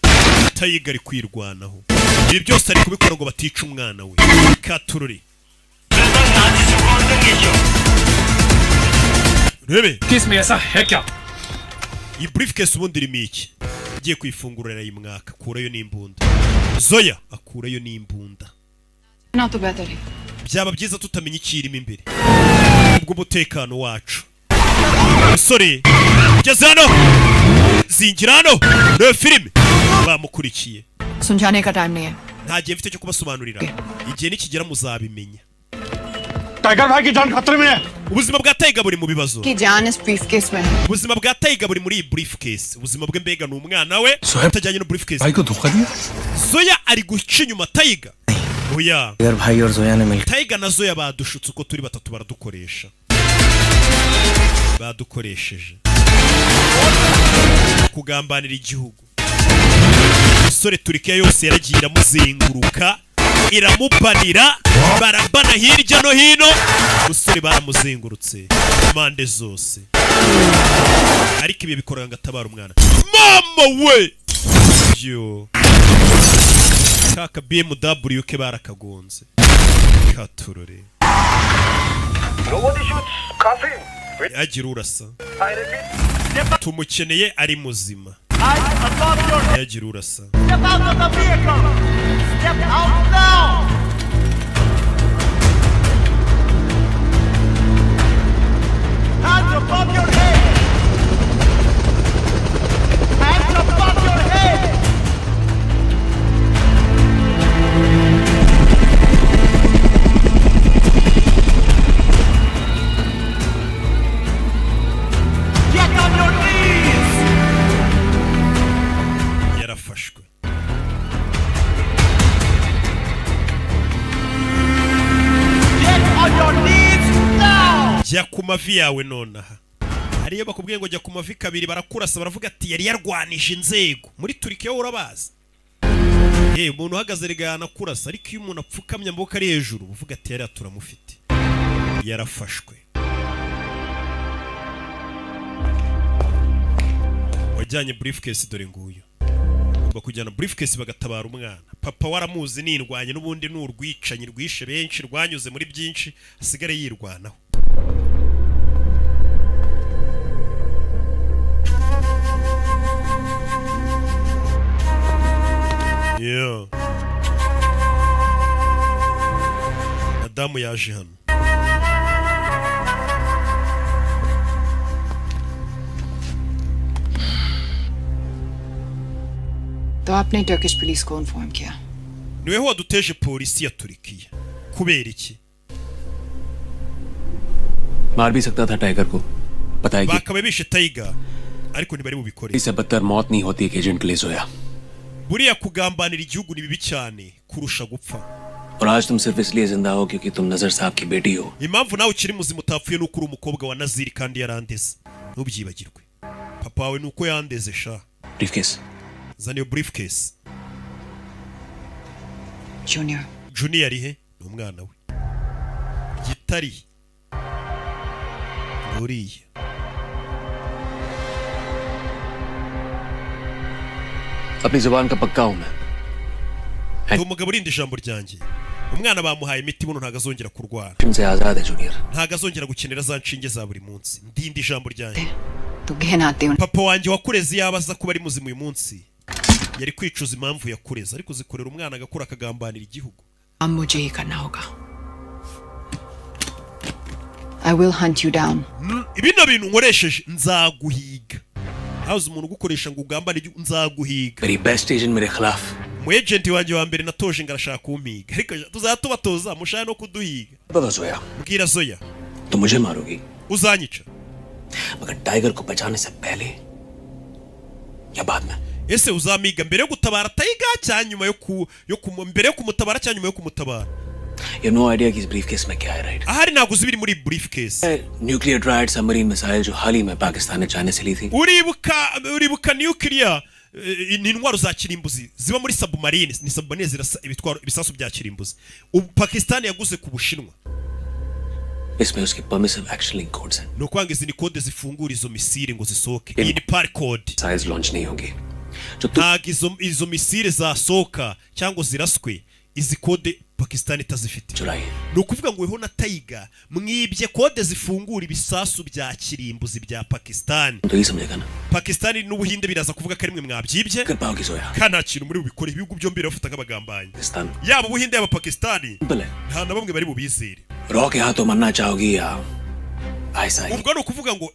Tiger ari kwirwanaho, ibi byose ari kubikora ngo batica umwana we. Katururi, rebe. किसमें ऐसा है क्या? Iyi briefcase ubundi irimo iki? Ugiye kuyifungura arayimwaka, akurayo n'imbunda. Zoya akurayo n'imbunda. ना तो बेहतर है। Byaba byiza tutamenya ikirimo imbere ubw'umutekano wacu. Musore ugeze hano, zingira hano. Reba filime, bamukurikiye. सुलझाने का टाइम नहीं है। Nta gihe mfite cyo kubasobanurira, igihe nikigera muzabimenya. Tiger भाई की जान खतरे में है। Ubuzima bwa Tiger buri mu bibazo. की जान इस briefcase में है। Ubuzima bwa Tiger buri muri iyi briefcase, ubuzima bwe mbega ni umwana we utajyanye no briefcase. भाई को धोखा दिया। Zoya ari guca inyuma Tiger? Oya. अगर भाई और जोया ने मिलकर Tiger na Zoya badushutse uko turi batatu, baradukoresha, badukoresheje kugambanira igihugu. Umusore Turikiya yose yaragiye iramuzenguruka, iramubanira, barabana hirya no hino. Umusore baramuzengurutse impande zose, ariko ibi bikora ngo atabara umwana. Mama we yo, kaka BMW ke barakagonze. Katurore, yagira urasa, tumukeneye ari muzima. Yagira urasa. Step out of the vehicle! Step out now! Hands above your head! Hands above your head! Get on your knees! Yarafashwe. Get on your knees now! Jya ku mavi yawe nonaha. Hariyo bakubwiye ngo jya ku mavi kabiri, barakurasa, baravuga ati yari yarwanije inzego muri Turikiya, wowe urabazi. Yewe, umuntu uhagaze rega yanakurasa, ariko iyo umuntu apfukamye amaboko ari hejuru, uvuga ati yari turamufite. Yarafashwe. Wajyanye briefcase dore nguyu. Ugomba kujyana briefcase bagatabara umwana. Papa waramuzi, nindwanye n'ubundi ni urwicanyi rwishe benshi, rwanyuze muri byinshi, asigare yirwanaho. Yeah. Madamu yaje hano. तो आपने Turkish police को inform किया? Niweho waduteje polisi ya Turikiya, kubera iki? मार भी सकता था टाइगर को, पता है कि Bakabaye bishe Tiger, ariko ntibari bubikore. इससे बदतर मौत नहीं होती एक एजेंट के लिए Zoya. Buriya kugambanira igihugu ni bibi cyane kurusha gupfa. और आज तुम सिर्फ इसलिए जिंदा हो क्योंकि तुम नजर साहब की बेटी हो। Impamvu nawe ukiri muzima utapfuye nuko uri umukobwa wa Naziri kandi yarandeze. Ntubyibagirwe, papa wawe nuko yandeze sha. Briefcase. Zana iyo briefcase. Junior. Junior ari he? Ni umwana we gitari uriya. अपनी जुबान का पक्का हूं मैं। Ndi umugabo urinda ijambo ryanjye. Umwana bamuhaye imiti, buno ntabwo azongera kurwara. तुमसे आजाद है junior. Ntabwo azongera gukenera za nshinge za buri munsi. Ndinda ijambo ryanjye. तो गहनाते उन्हें। Papa wanjye wakureze yaba aza kuba ari muzima uyu munsi, yari kwicuza impamvu yakureze, ariko uzikorera umwana agakura akagambanira igihugu. अब मुझे ही करना होगा। I will hunt you down. Bino bintu nkoresheje, nzaguhiga. Habuze umuntu ugukoresha ngo ugambane igihugu, nzaguhiga. मेरी best agent मेरे खिलाफ। Umu agent wanjye wa mbere natoje ngo arashaka kumpiga, ariko tuzajya tubatoza mushaka no kuduhiga. बता Zoya. Mbwira Zoya. तुम मुझे मारोगी? Uzanyica? मगर टाइगर को बचाने से पहले या बाद में? Ese uzamiga mbere yo gutabara Tiger cyangwa nyuma yo ku yo kumu, mbere yo kumutabara cyangwa nyuma yo kumutabara? You no idea कि इस ब्रीफकेस में क्या है, right? Ahari ntabwo uzi ibiri muri briefcase. Nuclear triad submarine missile जो हाल ही में पाकिस्तान ने चाइना से ली थी। Uribuka nuclear ni intwaro za kirimbuzi ziba muri submarine, ni submarine zirasa ibitwaro, ibisasu bya kirimbuzi ubu Pakistan yaguze ku Bushinwa. इसमें उसके permissive action link codes हैं। Ni ukwanga izi ni kode zifungura izo missile ngo zisohoke, iyi ni PAL code. Missiles launch नहीं होंगी। Ntabwo izo missile zasohoka cyangwa ziraswe izi kode Pakistan itazifite. Ni ukuvuga ngo weho na Tiger mwibye kode zifungura ibisasu bya kirimbuzi bya Pakistan. तो ये समझेगा ना? Pakistan n'Ubuhinde biraza kuvuga ko ari mwe mwabyibye, कर पाओगी Zoya? kandi nta kintu muri bubikore. Ibihugu byombi birabafata nk'abagambanyi. Pakistan yaba Ubuhinde yaba Pakistan, simple है। Nta na bamwe bari bubizere. Raw के हाथों मरना चाहोगी या ऐसा ही? Ubwo ni ukuvuga ngo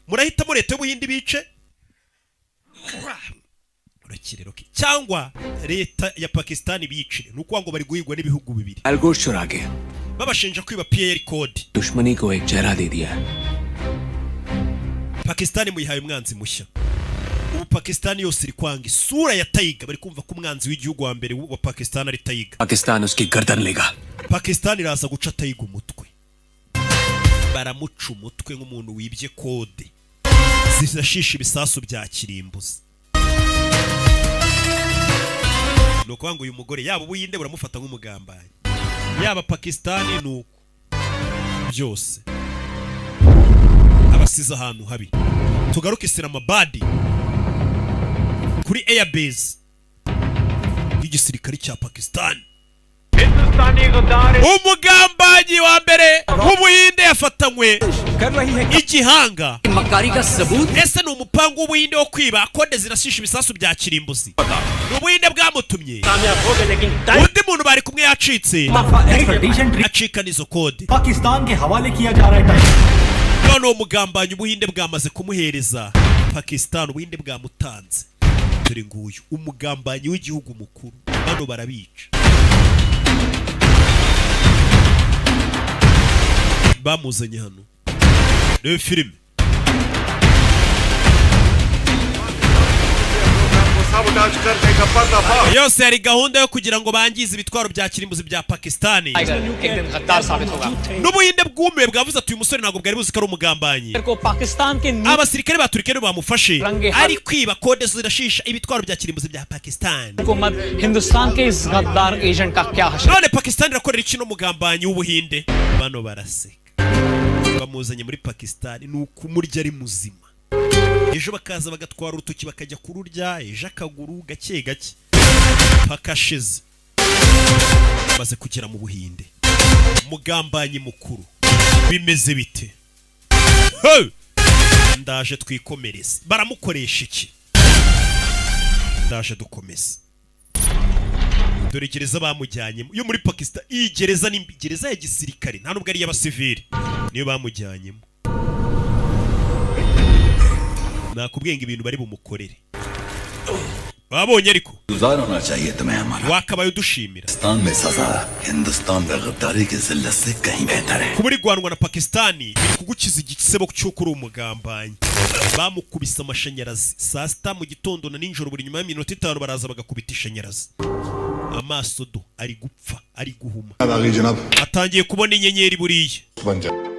murahitamo leta y'Ubuhinde bice urakire Rocky, cyangwa leta ya Pakistan bicire. Ni ukuvuga ngo bari guhigwa n'ibihugu bibiri. अलगोश चुरा के Babashinja kwiba PAL code. दुश्मनी को एक चेहरा दे दिया है। Pakistan muyihaye umwanzi mushya. Ubu Pakistan yose iri kwanga isura ya Tiger, bari kumva ko umwanzi w'igihugu wa mbere wa Pakistan ari Tiger. Pakistan उसकी गर्दन लेगा। Pakistan iraza guca Tiger umutwe. Baramuca umutwe nk'umuntu wibye kode zirashisha ibisasu bya kirimbuzi. Ni ukuvuga ngo uyu mugore, yaba Ubuhinde buramufata nk'umugambanyi, yaba Pakistan, ni uko byose abasize ahantu habi. Tugaruke Islamabad kuri airbase y'igisirikare cya Pakistan. Umugambanyi wa mbere w'Ubuhinde yafatanywe igihanga. मक्कारी का सबूत। Ese ni umupangu w'Ubuhinde wo kwiba kode zirashisha ibisasu bya kirimbuzi? Ni Ubuhinde bwamutumye? Undi muntu bari kumwe yacitse, acikana izo kode. Pakistan के हवाले किया जा रहा है Tiger. None uwo mugambanyi Ubuhinde bwamaze kumuhereza Pakistan, Ubuhinde bwamutanze. Dore nguyu umugambanyi w'igihugu mukuru, bano barabica. Bamuzanye hano, reba filime. Yose yari gahunda yo kugira ngo bangize ibitwaro bya kirimbuzi bya Pakistani. एक दिन गद्दार साबित होगा। N'Ubuhinde bwumiwe, bwavuze ati uyu musore ntabwo bwari buzi ko ari umugambanyi. को पाकिस्तान के Abasirikare ba Turkiya nibo bamufashe ari kwiba kode zirashisha ibitwaro bya kirimbuzi bya Pakistan. हुकूमत हिंदुस्तान के इस गद्दार एजेंट का क्या हशर None Pakistan irakorera iki n'umugambanyi w'Ubuhinde? Bano baraseka, bamuzanye muri Pakistan ni ukumurya ari muzima, ejo bakaza bagatwara urutoki bakajya kururya, ejo akaguru, gake gake paka ashize. Maze kugera mu Buhinde umugambanyi mukuru bimeze bite? Hey! Ndaje twikomereze. Baramukoresha iki? Ndaje dukomeze. Dore gereza bamujyanyemo yo muri Pakistan. Iyi gereza ni mbi, gereza ya gisirikare, nta nubwo ari iy'abasivili, niyo bamujyanyemo. Nakubwiye ngo ibintu bari bumukorere babonye ariko. गुजार होना चाहिए तुम्हें हमारा। Wakabaye udushimira. Pakistan में सजा हिंदुस्तान में गद्दारी की जिल्लत से कहीं बेहतर है। Kuba uri guhanwa na Pakistani biri kugukiza igisebo cy'uko uri umugambanyi. Bamukubise amashanyarazi saa sita, mu gitondo na nijoro, buri nyuma y'iminota 5 baraza bagakubita ishanyarazi. Amaso do ari gupfa, ari guhuma, आ गई जनाब। Atangiye kubona inyenyeri buriya. बन जा।